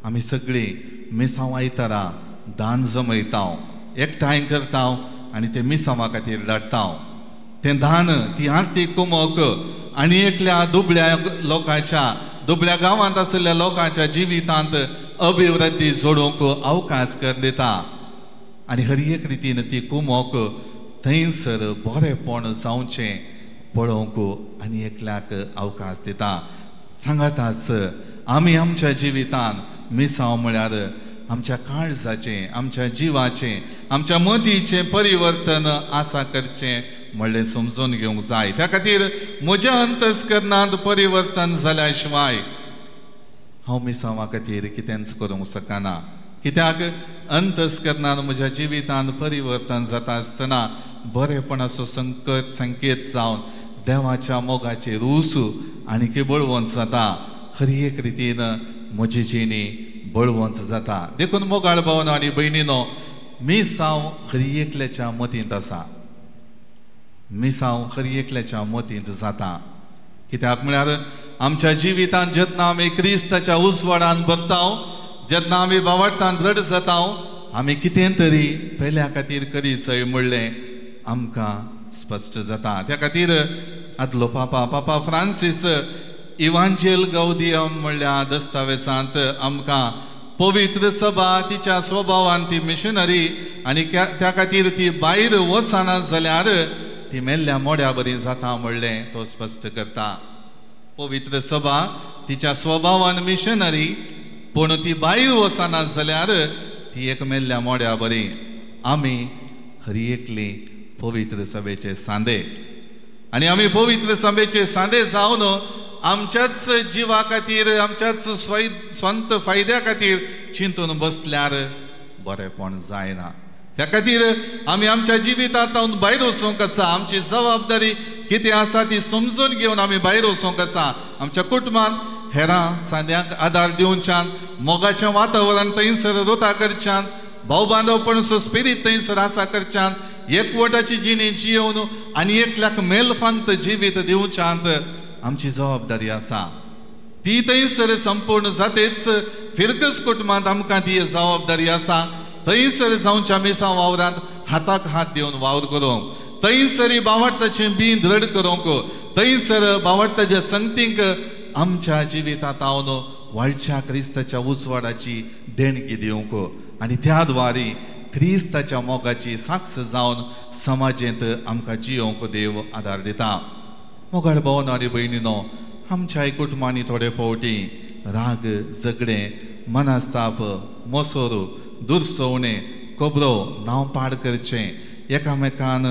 Speaker 1: आमी सगळीं मिसांव आयतारा दान जमयता, एकठांय करता आनी ते मिसांवा खातीर धाडटा. तें दान, ती आर्थीक कुमक आनी एकल्या दुबळ्या लोकांच्या, दुबळ्या गांवांत आशिल्ल्या लोकांच्या जिवितांत अभिवृद्धी जोडूंक अवकाश कर दिता. आनी हर एक रितीन ती कुमक थंयसर बरेपण जावचें पळोवंक आनी एकल्याक अवकाश दिता. सांगाताच आमी आमच्या जिवितांत मिसांव म्हळ्यार आमच्या काळजाचें, आमच्या जिवाचें, आमच्या मतीचें परिवर्तन आसा करचें म्हणलें समजून घेवंक जाय. त्या खातीर म्हज्या अंतस्करणांत परिवर्तन जाल्या शिवाय हांव मिसांवा खातीर कितेंच करूंक शकना. कित्याक अंतस्करणांत म्हज्या जिवितांत परिवर्तन जाता आसतना बरेपणाचो संकेत जावन देवाच्या मोगाचे रूस आनीक बळवंत जाता. हर एक रितीन म्हजी जिणी बळवंत जाता. देखून मोगाळ भावनो आनी भयणीनो, मिसांव हर एकल्याच्या मतींत आसा, मिसांव हर एकल्याच्या मतींत जाता. कित्याक म्हळ्यार आमच्या जिवितांत जेन्ना आमी क्रिस्ताच्या उजवाडान भरता, जेन्ना आमी बावडटान दृढ जाता, आमी कितें तरी पेल्या खातीर करीत जाय म्हणलें आमकां स्पश्ट जाता. त्या खातीर आदलो पापा, पापा फ्रांसीस इवांजेल गौदियम म्हणल्या दस्तावेजांत आमकां पवित्र सभा तिच्या स्वभावान ती मिशनरी आनी त्या खातीर ती भायर वचना जाल्यार ती मेल्ल्या मोड्या बरी जाता म्हणलें तो स्पश्ट करता. पवित्र सभा तिच्या स्वभावान मिशनरी, पूण ती भायर वचना जाल्यार ती एक मेल्ल्या मोड्या बरी. आमी हर एकली पवित्र सभेचे सांदे आनी आमी पवित्र सभेचे सांदे जावन आमच्याच जिवा खातीर, आमच्याच स्वंत फायद्या खातीर चिंतून बसल्यार बरेपण जायना. त्या खातीर आमी आमच्या जिवितांत भायर वचूंक आसा. आमची जबाबदारी कितें आसा ती समजून घेवन आमी भायर वचूंक आसा. आमच्या कुटुंबांत हेरां सांद्यांक आदार दिवच्यान, मोगाचें वातावरण थंयसर रोता करच्यान, भाव बांदवपणाचो स्पिरीत थंयसर आसा करच्यान, एकवटाची जिणी जियोवन आनी एकल्याक मेलफांत जिवीत दिवच्यांत आमची जबाबदारी आसा. ती थंयसर संपूर्ण जातेच फिरकच कुटुंबांत आमकां ती जबाबदारी आसा. थंयसर जावच्या मिसांव वावरांत हाताक हात दिवन वावर करूंक, थंयसर बावडताचें बी दृढ करूंक, थंयसर बावडताच्या संगतींक आमच्या जिवितांत हांव वाळच्या क्रिस्ताच्या उजवाडाची देणगी दिवंक आनी त्या द्वारी क्रिस्ताच्या मोगाची साक्ष जावन समाजेंत आमकां जियोवंक देव आदार दिता. मोगाळ भावनो आनी भयणीनो, आमच्या कुटुंबांनी थोडे फावटी राग, झगडें, मनस्ताप, मोसोर, दुरसवणें, खबरो, नांव पाड करचें, एकामेकान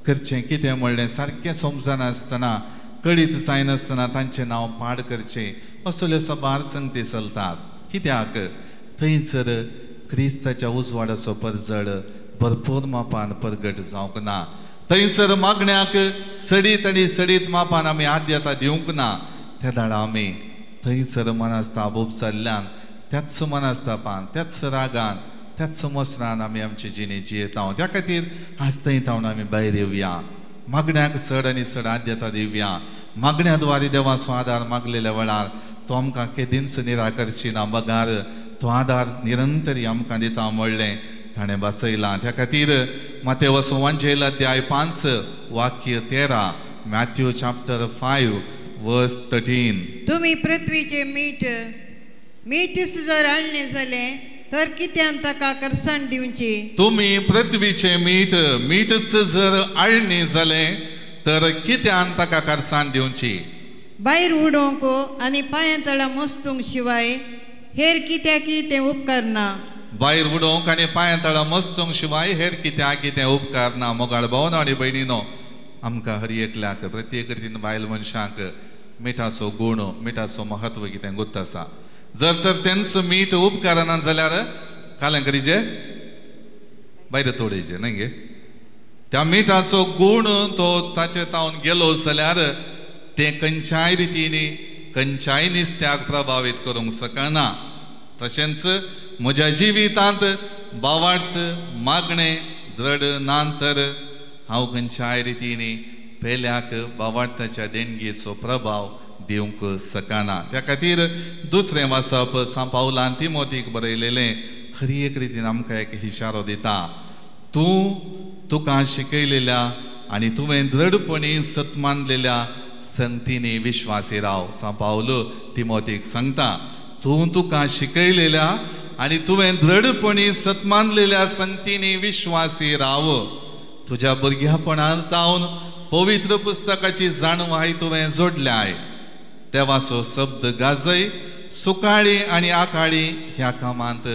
Speaker 1: करचें कितें म्हणलें सारकें समजनासतना, कळीत जायनासतना तांचें नांव पाड करचें, असल्यो साबार संगती चलतात. कित्याक थंयसर क्रिस्ताच्या उजवाडाचो परजळ भरपूर मापान परगट जावंक ना. थंयसर मागण्याक सडीत आनी सडीत मापान आमी आद्यता दिवंक ना. त्या दाडा आमी थंयसर मनस्ताप उपसल्ल्यान, त्याच मनस्तापान, त्याच रागान, त्याच मोसरान आमी आमची जिणी जियेता. त्या खातीर आज थंय तावन आमी भायर येवया, मागण्याक चड आनी चड आद्यता दिवया. मागण्या द्वारे देवाचो आदार मागलेल्या वेळार तो आमकां केदींच निराकरशी ना, बगार तो आदार निरंतरी आमकां दिता म्हणलें ताणें बसयलां. त्या खातीर मातेवस वांजेल अध्याय 5 वाक्य 13, मॅथ्यू चॅप्टर 5 वर्स 13.
Speaker 7: तुम्ही पृथ्वीचे मीठ, मीठ जर आणले जाले तर कित्यान ताका करसाण दिवची?
Speaker 1: तुम्ही पृथ्वीचे मीठ, मीठच जर आणले जाले तर कित्यान ताका करसाण दिवची?
Speaker 7: भायर उडोवंक आनी पांयां तळा मस्तूंक शिवाय हेर कित्याकी तें उपकारना.
Speaker 1: भायर उडोवंक आनी पांयां तळा मस्तूंक शिवाय हेर कित्याक तें उपकारना. मोगाळ भावनो आनी भयणीनो, आमकां हर एकल्याक प्रत्येक रितीन बायल मनशांक मिठाचो गूण, मिठाचो महत्व कितें गुत्त आसा. जर तर तेंच मीठ उपकारना जाल्यार कालें करीचे भायर तोडयचे न्हय गे. त्या मिठाचो गूण तो ताचे तावन गेलो जाल्यार तें खंयच्याय रितीनी खंयच्याय निस्त्याक प्रभावीत करूंक शकना. तशेंच म्हज्या जिवितांत बावार्थ मागणें दृढ ना तर हांव खंयच्याय रितीनी पेल्याक बावार्थाच्या देणगेचो प्रभाव दिवंक शकना. त्या खातीर दुसरें वाचप सांत पावलान तिमोतीक बरयलेलें हर एक रितीन आमकां एक इशारो दिता. तूं तुका शिकयलेल्या आनी तुवें दृढपणी सत मानलेल्या संगतींनी विश्वासी राव. सांत पावल तिमोतीक सांगता, तूं तुका शिकयलेल्या आनी तुवें दृढपणी सत मानलेल्या संगतींनी विश्वासी राव. तुज्या भुरग्यापणान तावन पवित्र पुस्तकाची जाणवाय तुवें जोडल्याय. देवाचो शब्द गाजय, सुकाळी आनी आकाळी ह्या कामांत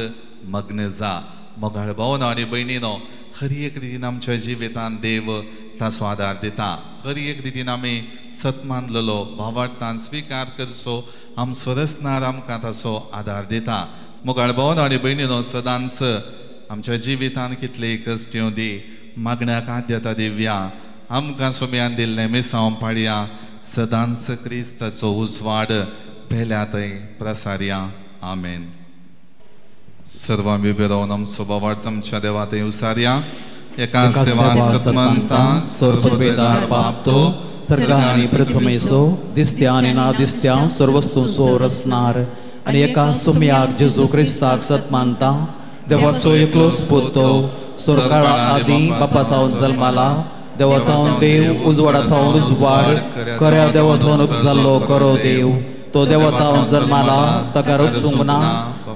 Speaker 1: मग्न जा. मोगाळ भावनो आनी भयणीनो, हर एक रितीन आमच्या जिवितांत देव ताचो आदार दिता. हर एक रितीन आमी सत मानलेलो भावार्थान स्विकार करचो आमचो रचणार आमकां ताचो आदार दिता. मोगाळ भावनो आनी भयणीनो, सदांच आमच्या जिवितांत कितले कश्ट येवं दी, मागण्याक आद्यता दिवया. आमकां सोम्यान दिल्लें मिसांव पाडया, सदांच क्रिस्ताचो उजवाड पेल्या थंय प्रसारया. आमेन. सर्वां उबे रावन आमचो भावार्थ आमच्या देवा थंय उसारया. एकाच देवाक सतमानता, सर्ववेदार बाप तो
Speaker 2: सर्गा आनी पृथ्वीचो दिसत्या आनी ना दिसत्या सर्व वस्तूंचो रचणार आनी एका सुम्याक जेजू क्रिस्ताक सत मानता, देवाचो एकलोच पूत तो स्वर्गाळा आदीं बापा थावन जल्माला, देवा थावन देव, उजवाडा थावन उजवाड, खऱ्या देवा थावन उपजाल्लो खरो देव, तो देवा थावन जल्माला, ताका रचूंक ना,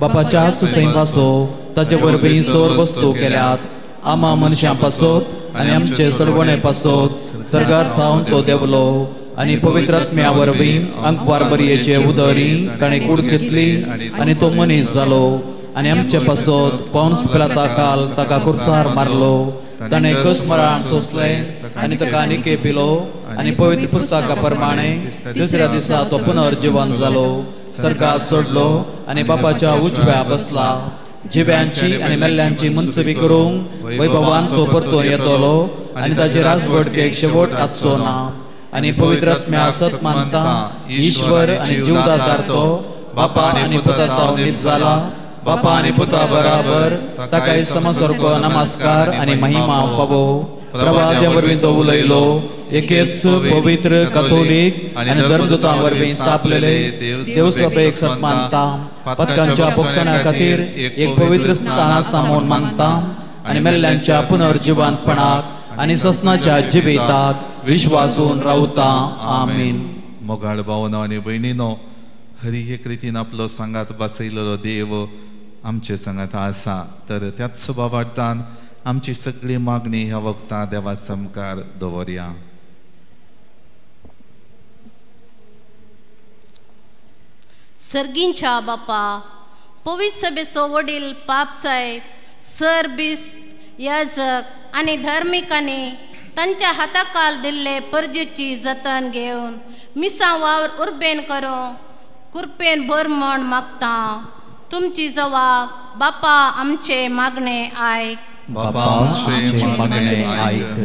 Speaker 2: बापाच्या सुसैंबाचो ताचे वरवीं सोर वस्तू केल्यात, आमा मनशां पासत आनी आमचे सरवणे पासत सर्गार थावन तो देवलो आनी पवित्र आत्म्या वरवीं अंकवार बरयेचे उदरी ताणें कूड घेतली आनी तो मनीस जालो आनी आमचे पासत पौन्स पिलाता काल ताका कुर्सार मारलो, ताणें कश्ट मरण सोंसलें आनी ताका निके पिलो आनी पवित्र पुस्तका प्रमाणे दुसऱ्या दिसा तो पुनर्जिवन जालो, सर्गात सोडलो आनी बापाच्या उजव्या बसला. जिव्यांची आनी मेल्ल्यांची मनसुबी करूंक वैभवान तो परतून येतलो आनी ताचे राजवटकेक शेवट आसचो ना. आनी पवित्र आत्म्या सत मानता, ईश्वर आनी जीवदातार तो बापा आनी पुता थावन निपजाला, बापा आनी पुता बराबर ताकाय समसारको नमस्कार आनी महिमा फावो. प्रभाद्या वरवीं तो उलयलो, एकेच पवित्र कथोलीक आनी धर्मदूतां वरवीं स्थापलेले देवसभेक सत मानता, पदकांच्या पोक्षणा खातीर एक पवित्र स्थान आसा म्हूण मानता आनी मेल्ल्यांच्या पुनर्जिवंतपणाक आनी ससनाच्या जिविताक विश्वासून रावता. आमेन.
Speaker 1: मोगाळ भावनो आनी भयणीनो, हरी एक रितीन आपलो सांगात बसयलेलो देव आमचे सांगात आसा. तर त्याच भावार्थान आमची सगळी मागणी ह्या वखता देवा सामकार दवरया.
Speaker 8: सर्गींच्या बापा, पवित्र सभेचो वडील पापसाहेब, सर बिस्प, याजक आनी धार्मिकांनी तांच्या हाताकाल दिल्ले परजेची जतन घेवन मिसां वावर उर्बेन करूं कृपेन भर म्हण मागता. तुमची जवाब बापा आमचे मागणे आयक.
Speaker 1: बापा आमचे मागणे आयक.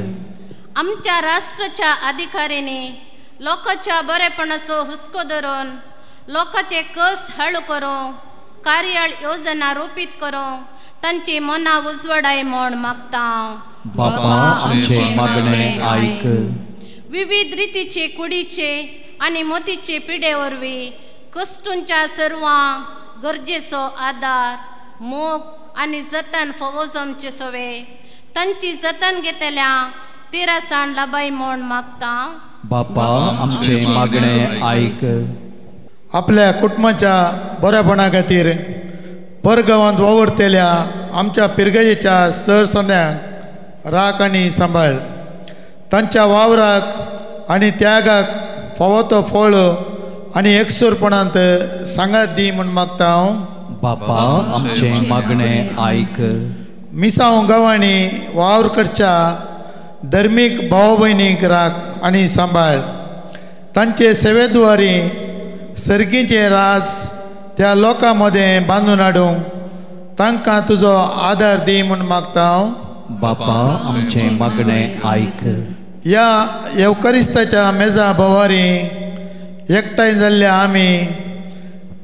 Speaker 8: आमच्या राष्ट्राच्या अधिकाऱ्यांनी लोकांच्या बरेपणाचो हुस्को धरून लोकांचे कश्ट हळू करूं कार्याळ योजना रोपीत करूं तांची मनां उजवाडाय म्हण मागता.
Speaker 2: बापा आमचे मागणे आयक.
Speaker 8: विविध रितीचे कुडीचे आनी मोतीचे पिडे वरवीं कश्टूंच्या सर्वांक गरजेचो आदार, मोग आनी जतन फावो जमचे सवे तांची जतन घेतल्या तिरासाण लाबाय म्हण मागता.
Speaker 2: बापा आमचे मागणे आयक.
Speaker 9: आपल्या कुटुंबाच्या बऱ्यापणा खातीर परगांवांत वावुरतल्या आमच्या पिरगजेच्या सर संद्यांक राख आनी सांबाळ. तांच्या वावराक आनी त्यागाक फावो तो फळ आनी एकसुरपणांत सांगात दी म्हूण मागता हांव.
Speaker 2: बापा आमचे मागणे आयक.
Speaker 9: मिसांव गांवांनी वावर करच्या धर्मीक भाव भयणीक राख आनी सांबाळ. तांचे सेवेद्वारी सर्गीचे रास त्या लोकां मदें बांदून हाडूंक तांकां तुजो आदार दी म्हूण मागता हांव.
Speaker 2: बापा आमचे मागणे आयक.
Speaker 9: ह्या येवकारिस्ताच्या मेजा भोवारी एकठांय जाल्ल्या आमी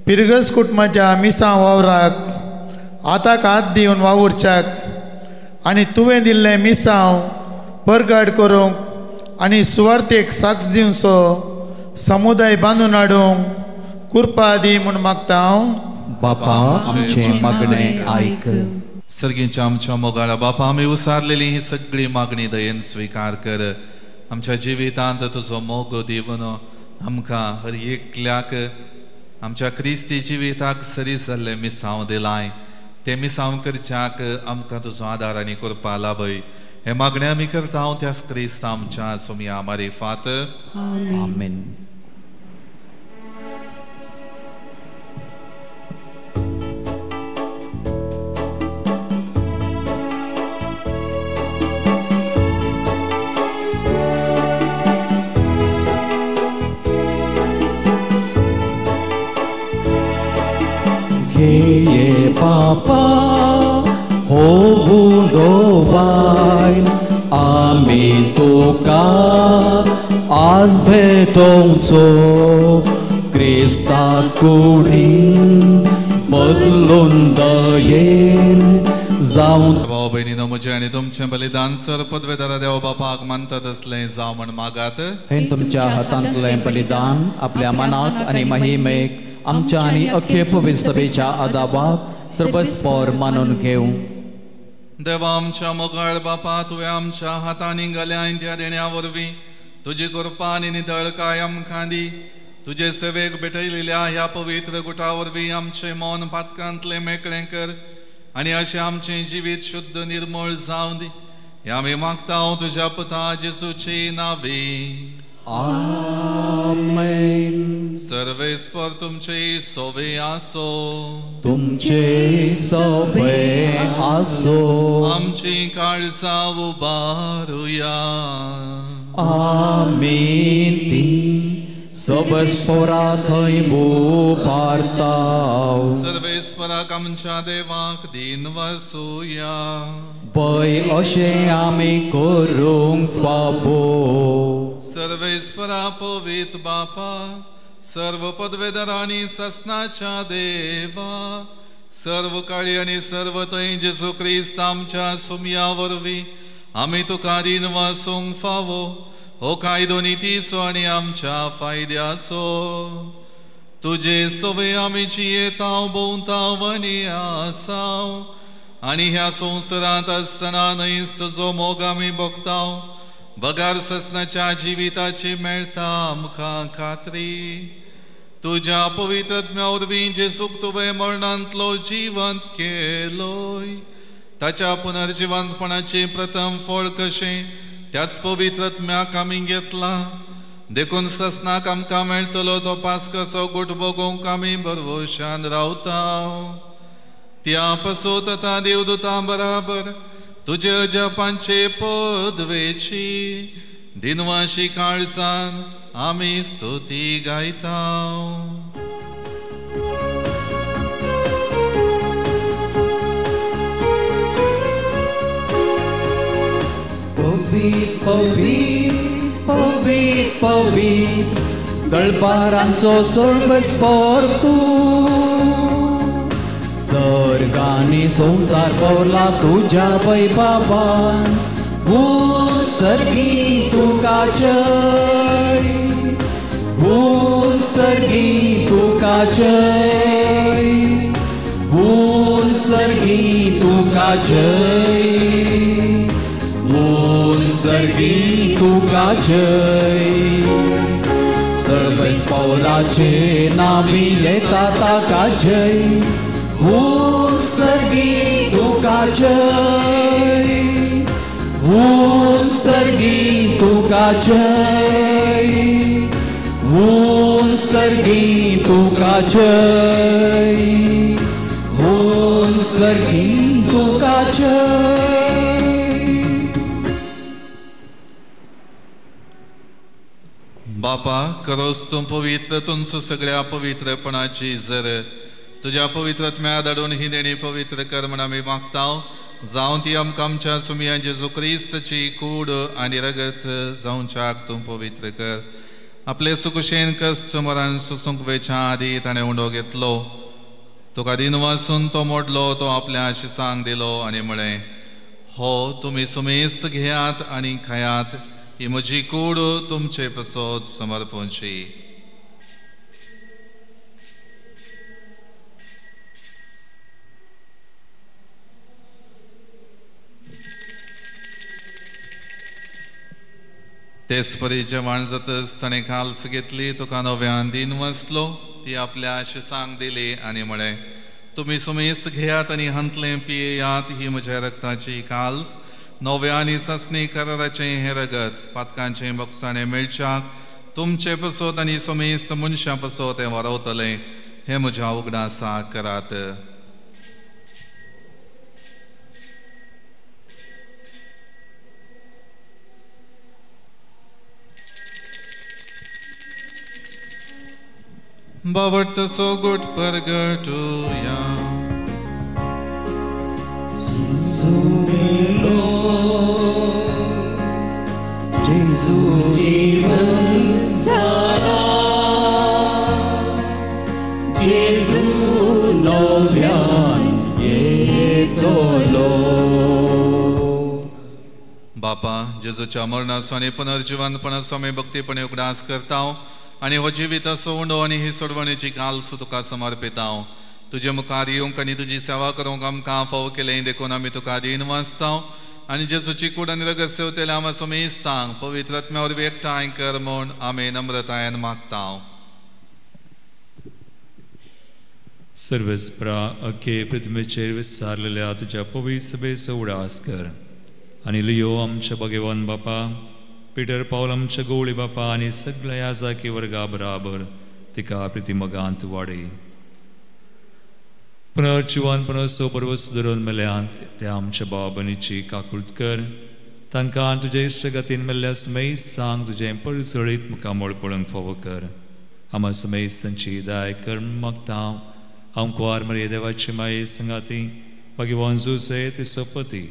Speaker 9: पिरगस कुटुंबाच्या मिसां वावराक हाताक हात दिवन वावुरच्याक आनी तुवें दिल्लें मिसांव परगट करूंक आनी सुवार्थेक साक्ष दिवचो समुदाय बांदून हाडूंक कृपा दी म्हूण मागता हांव.
Speaker 2: बापा आमचे मागणे आयक.
Speaker 1: सर्गीच्या आमच्या मोगाळा बापा, आमी उसारलेली ही सगळी मागणी दयेन स्विकार कर. आमच्या जिवितांत तुजो मोग दिवन आमकां हर एकल्याक आमच्या क्रिस्ती जिविताक सरी जाल्लें मिसांव दिलाय. तें मिसांव करच्याक आमकां तुजो आदार आनी कृपा लाभय. हे मागणे आमी करता त्याच क्रिस्त आमच्या सोमया मारिफात.
Speaker 2: आमेन. घेये बापा हो उंडो वायन आमी तुका आज भेटोवचो क्रिस्ता कुडीन बदलून दयेन जावन.
Speaker 1: भाव भयणीनो, म्हजें आनी तुमचें बलिदान सर पदवेदारा देव बापाक मानता तसलें जावं म्हण मागात.
Speaker 2: हें तुमच्या हातांतलें बलिदान आपल्या मनाक आनी महिमेक आमच्या आनी अख्खे पवित्र सभेच्या आदाबाक सर्वस्पोर मानून घेवं.
Speaker 1: देवा आमच्या मोगाळ बापा, तुवें आमच्या हातांनी घाल्या त्या देण्या वरवीं तुजी कृपा आनी नितळकाय आमकां दी. तुजे सेवेक भेटयलेल्या ह्या पवित्र गुटा वरवीं आमचें मन पातकांतलें मेकळें कर आनी अशें आमचें जिवीत शुद्ध निर्मळ जावं दी. हें आमी मागता तुज्या पुता जेजूचे नांवे.
Speaker 2: आमेन.
Speaker 1: सर्वेस्पर तुमचे सोवे आसो.
Speaker 2: तुमचे सोवे आसो.
Speaker 1: आमची काळजां उबारुया.
Speaker 2: आमी ती सबस्पोरा थंय उबारता.
Speaker 1: सर्वेस्पराक आमच्या देवाक दीन वसुया.
Speaker 2: पय अशें आमी करूंक फावो.
Speaker 1: सर्वेस्परा पवित्र बापा, सर्व पदवेदारांनी ससनाच्या देवा, सर्व काळी आनी सर्व थंय जेजू क्रिस्त आमच्या सुमया वरवीं आमी तुका दीन वासूंक फावो. हो कायदो नितीचो आनी आमच्या फायद्याचो. तुजे सवे आमी जियेताव भोंवताव आनी आसाव आनी ह्या संवसारांत आसतना न्हयच तुजो मोग आमी भोगताव. बगार ससनाच्या जिविताची मेळटा आमकां खात्री. तुज्या पवित्र वरवीं जेजूक तुवें मरणांतलो जिवंत केलोय ताच्या पुनर्जिवंतपणाचें प्रथम फळ कशें त्याच पवित्र आत्म्याक आमी घेतला. देखून ससनाक आमकां मेळटलो तो पास्काचो गुट भोगोवंक आमी भरवशान रावता. त्या पासत आतां देवदूतां बराबर तुजे अजापांचे पदवेची दिनवाशी काळजान आमी स्तुती गायता.
Speaker 2: पवित्र पवित्र पवित्र पवित्र दळबारांचो सर्वस्पर तूं. सर्गांनी संवसार भरला तुज्या वैभवान. भूल सर्गी तुका जय, भूल सर्गी तुका जय, भूल सर्गी तुका जय, भूल सर्गी तुका जय. सर्वेस पौराचे नावी येता ताका जय, वून सर्गी तुका जय, वून सर्गी तुका जय, वून सर्गी तुका जय, वून सर्गी तुका जय.
Speaker 1: बापा करोस तूं पवित्र तुमचो सगळ्या पवित्रपणाची जर तुज्या पवित्रत्म्या धाडून ही देणी पवित्र कर म्हण आमी मागता, जावं ती आमकां आमच्या सुमया जेजू क्रिस्ताची कूड आनी रगत जावच्याक तूं पवित्र कर. आपले सुकुशेन कश्ट मरण सोसूंक वेच्या आदी ताणें उंडो घेतलो, तुका दिन वासून तो मोडलो, तो आपल्या शिसांक दिलो आनी म्हळें, हो तुमी सुमेस्त घेयात आनी खायात, ही म्हजी कूड तुमचे पसत समर्पणची. तेच परी जेवण जातच ताणें काल्स घेतली, तुका नव्यान दिन वसलो, ती आपल्या शिसांक दिली आनी म्हळें, तुमी सुमेस्त घेयात आनी हांतलें पियेयात, ही म्हज्या रक्ताची काल्स, नव्या आनी सासणी कराराचें हें रगत पातकांचें बोगसाणें मेळच्याक तुमचे पसत आनी सुमेस्त मनशां पसत हें वारवतलें, हें म्हज्या उगडासाक करात. बाबट तसो गोट परगटुया.
Speaker 2: जेजू जीवन जाला, जेजू नव्यान येतलो.
Speaker 1: बापा जेजूच्या मरणाचो आनी पुनर्जिवनपणाचो आमी भक्तीपणे उगडास करता आनी हो जिविताचो उंडो आनी ही सोडवणेची काल्स तुका समर्पिता. तुजे मुखार येवंक आनी तुजी सेवा करूंक आमकां फावो केलें देखून आमी तुका रीण वाचता आनी जेजूची कूड आनी रगत सेवतेल्या आमच्या सुमेस्तांक पवित्र आत्म्या वरवीं एकठांय कर म्हूण आमी नम्रतायेन मागता.
Speaker 6: सर्वेस्परा अखे पृथ्वीचेर विसारलेल्या तुज्या पवित्र सभेचो उडास कर आनी लियो आमच्या भगवान बापा, पिटर पावल आमच्या गवळी बापा आनी सगळ्या याजाकी वर्गा बराबर तिका प्रितिमगांत वाडय. पुनर्जिवन पुनर्सो परवस धरून मेल्यांत त्या आमच्या भाव भयणीची काकूळत कर, तांकां तुजे इश्टगतीन मेल्ल्या सुमेस्त सांग तुजें परजळीत मुखामळ पळोवंक फावो कर. आमा सुमेस्तांची दाय कर मागता हांव कुवार मरिये देवाची माये संगाती भगवान जुसे ते सोपती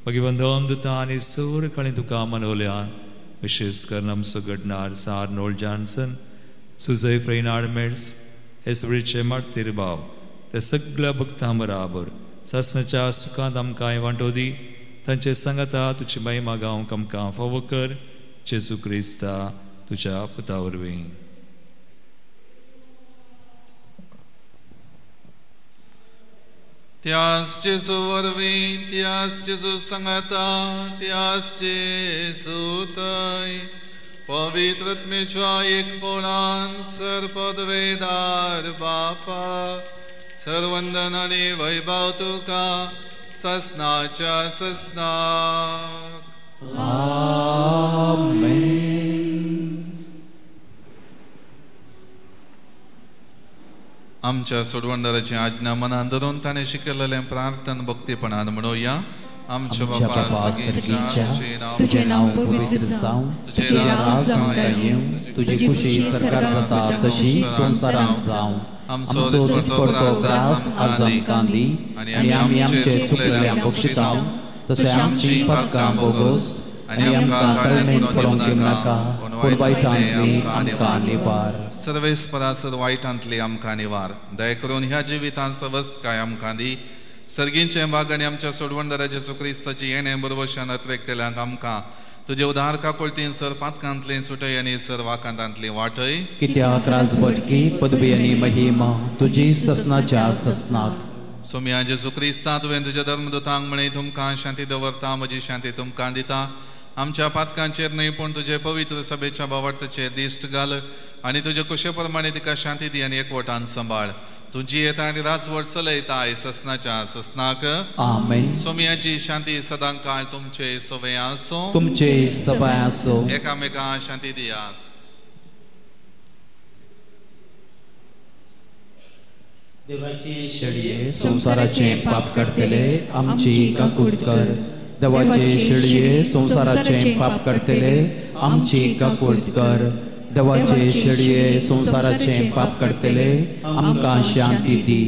Speaker 6: भगवान दोन दुता आनी सोर कणी तुका मनवल्यान, विशेष करून आमचो घडणार सार नोल जॉन्सन, सुजय फ्रेनार्ड मेड्स हे सगळीचे मार्तीर भाव त्या सगळ्या भक्तां बराबर सासणाच्या सुखांत आमकां वांटो दी, तांचे सांगाता तुजी महिमा गावंक आमकां फावो कर, जेजू क्रिस्ता तुज्या पुता वरवीं.
Speaker 1: त्यास जेजू वरवीं, त्यास जेजू सांगाता, त्यास जेजू थंय पवित्र आत्म्याच्या एकपणान सर्वपदवेदार बापा, सर्वंदन आनी वैभव तुका ससनाच्या ससनाक.
Speaker 2: आमेन.
Speaker 1: आमच्या सोडवणदाराची आज्ञा मनान धरून ताणें शिकयलेलें प्रार्थना भक्तीपणान म्हणुया. आमच्या बापा सर्गीच्या,
Speaker 2: तुजें नांव पवित्र जावं, तुजें राज येवं, तुजी खुशी सरकार जाता तशी संवसारांत जावं. आमचो दिसपडतो ग्रास आज आमकां दी आनी आमी आमचे चुकलेल्यांक बक्षिता तशें आमची पातकां बोगोस आनी आमकां करणेन पडोवंक दिवनाका, पूण वायटांतली आमकां निवार.
Speaker 1: सर्वेस्परा सर वायटांतली आमकां निवार. दया करून ह्या जिवितांत सवस्तकाय आमकां दी. सर्गींचे भाग आनी आमच्या सोडवणदारा जेजू क्रिस्ताची येणें बरवशान अत्रेकतेल्यांक आमकां तुजे उदार काकुळतीन सर पातकांतलें सुटय आनी सर वाकांतांतली वाटय.
Speaker 2: कित्याक राजवटकी पदवी आनी महिमा तुजी ससनाच्या ससनाक.
Speaker 1: सोम्या जेजू क्रिस्ता, तुवें तुज्या धर्मदूतांक म्हळें, तुमकां शांती दवरता, म्हजी शांती तुमकां दिता. आमच्या पातकांचेर न्हय पूण तुजे पवित्र सभेच्या भावार्थाचेर दिश्ट घाल आनी तुजे कुशे प्रमाणे तिका शांती दी आनी एकवटान सांबाळ. तुजी येता आनी राजवट चलयता आय ससनाच्या ससनाक.
Speaker 2: आमेन.
Speaker 1: सोमयाची शांती सदां काळ तुमचे सवे आसो.
Speaker 2: तुमचे सबाय आसो.
Speaker 1: एकामेका शांती दियात.
Speaker 2: शेळये संवसाराचे पाप काडटले आमची काकूट कर. देवाचे शेळये संवसाराचे पाप काडटले आमची काकूट कर. देवाचे शेळये संवसाराचे पाप काडटले आमकां शांती दी.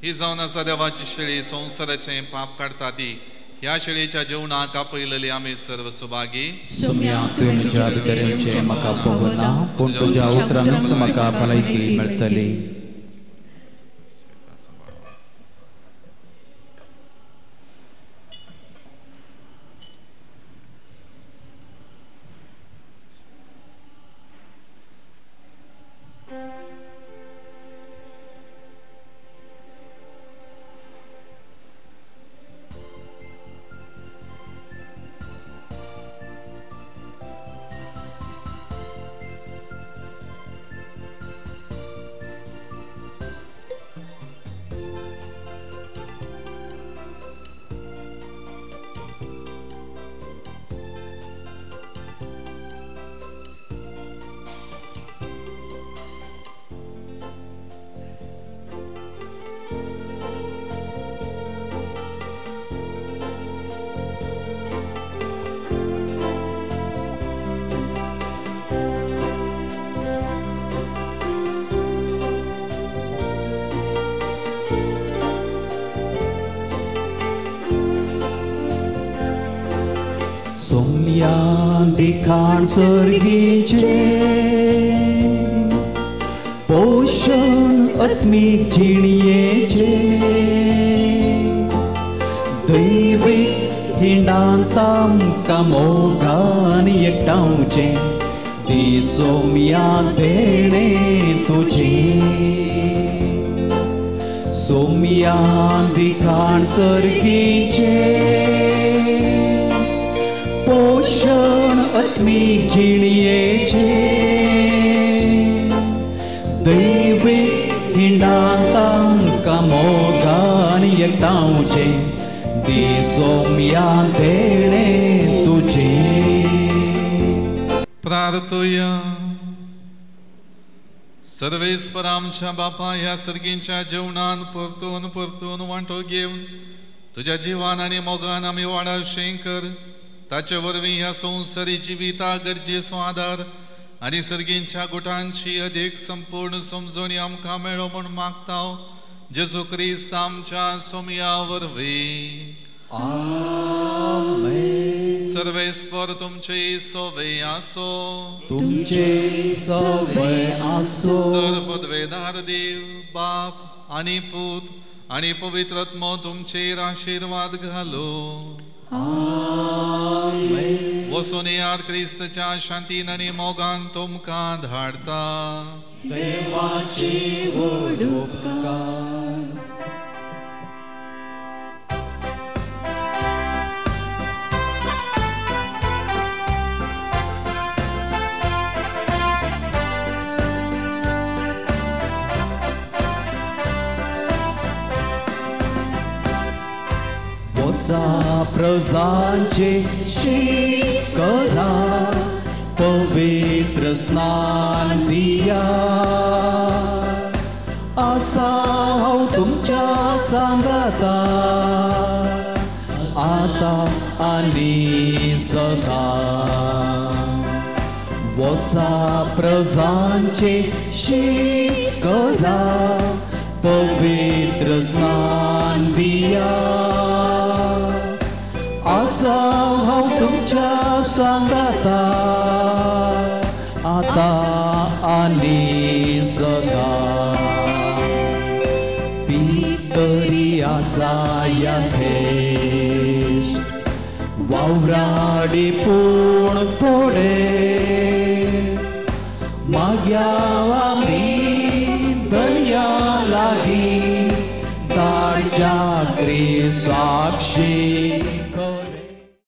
Speaker 1: ही जावन आसा देवाची शेळी, संवसाराचे पाप काडटा ती. ह्या शेळीच्या जेवणाक आपयलेली आमी सर्व सुभागी.
Speaker 2: सोम्या, तुवें म्हज्या भितरेंचें म्हाका खबर ना, पूण तुज्या उतरानच म्हाका भलायकी मेळटली. दिखाण सर्गीचे पोषण आत्मीक जिणयेचे दैवीक हिंडांत आमकां मोगान एकठांवचें दी सोम्या देणें तुजें. सोम्या दिखाण सर्गीचे पोषण आत्मीक जिणयेचे दैवीक हिंडांत आमकां मोगान एकठांवचें दी सोम्या देणें तुजें.
Speaker 1: प्रार्थुया. सर्वेस्पर आमच्या बापा, ह्या सर्गींच्या जेवणान परतून परतून वांटो घेवन तुज्या जिवान आनी मोगान आमी वाडावशें कर. ताचे वरवीं ह्या संवसारी जिविता गरजेचो आदार आनी सर्गींच्या गुटांची अधीक संपूर्ण समजणी आमकां मेळो म्हूण मागता. जेजू क्रिस्त आमच्या सोमया वरवीं.
Speaker 2: आमेन.
Speaker 1: सर्वेस्पर तुमचे सोवे आसो.
Speaker 2: तुमचे सोवे आसो.
Speaker 1: सर्वपदवेदार देव बाप आनी पूत आनी पवित्र आत्मो तुमचेर आशिर्वाद घालो.
Speaker 2: आमेन.
Speaker 1: वचून येयात, क्रिस्तच्या शांतीन आनी मोगान तुमकां धाडता.
Speaker 2: देवाचे व्हड उपकार. प्रजांचे शीस करा, पवित्र स्नान दिया. आसा हांव तुमच्या सांगाता आता आनी सदां. वचा प्रजांचे शीस करा, पवित्र स्नान दिया. आसा हांव तुमच्या सांगाता आता आनी सदां. पितरी आसा ह्या देश वावराडी पूण थोडेच माग्या आमी दर्या लागीं ताच्या क्रिस्ताक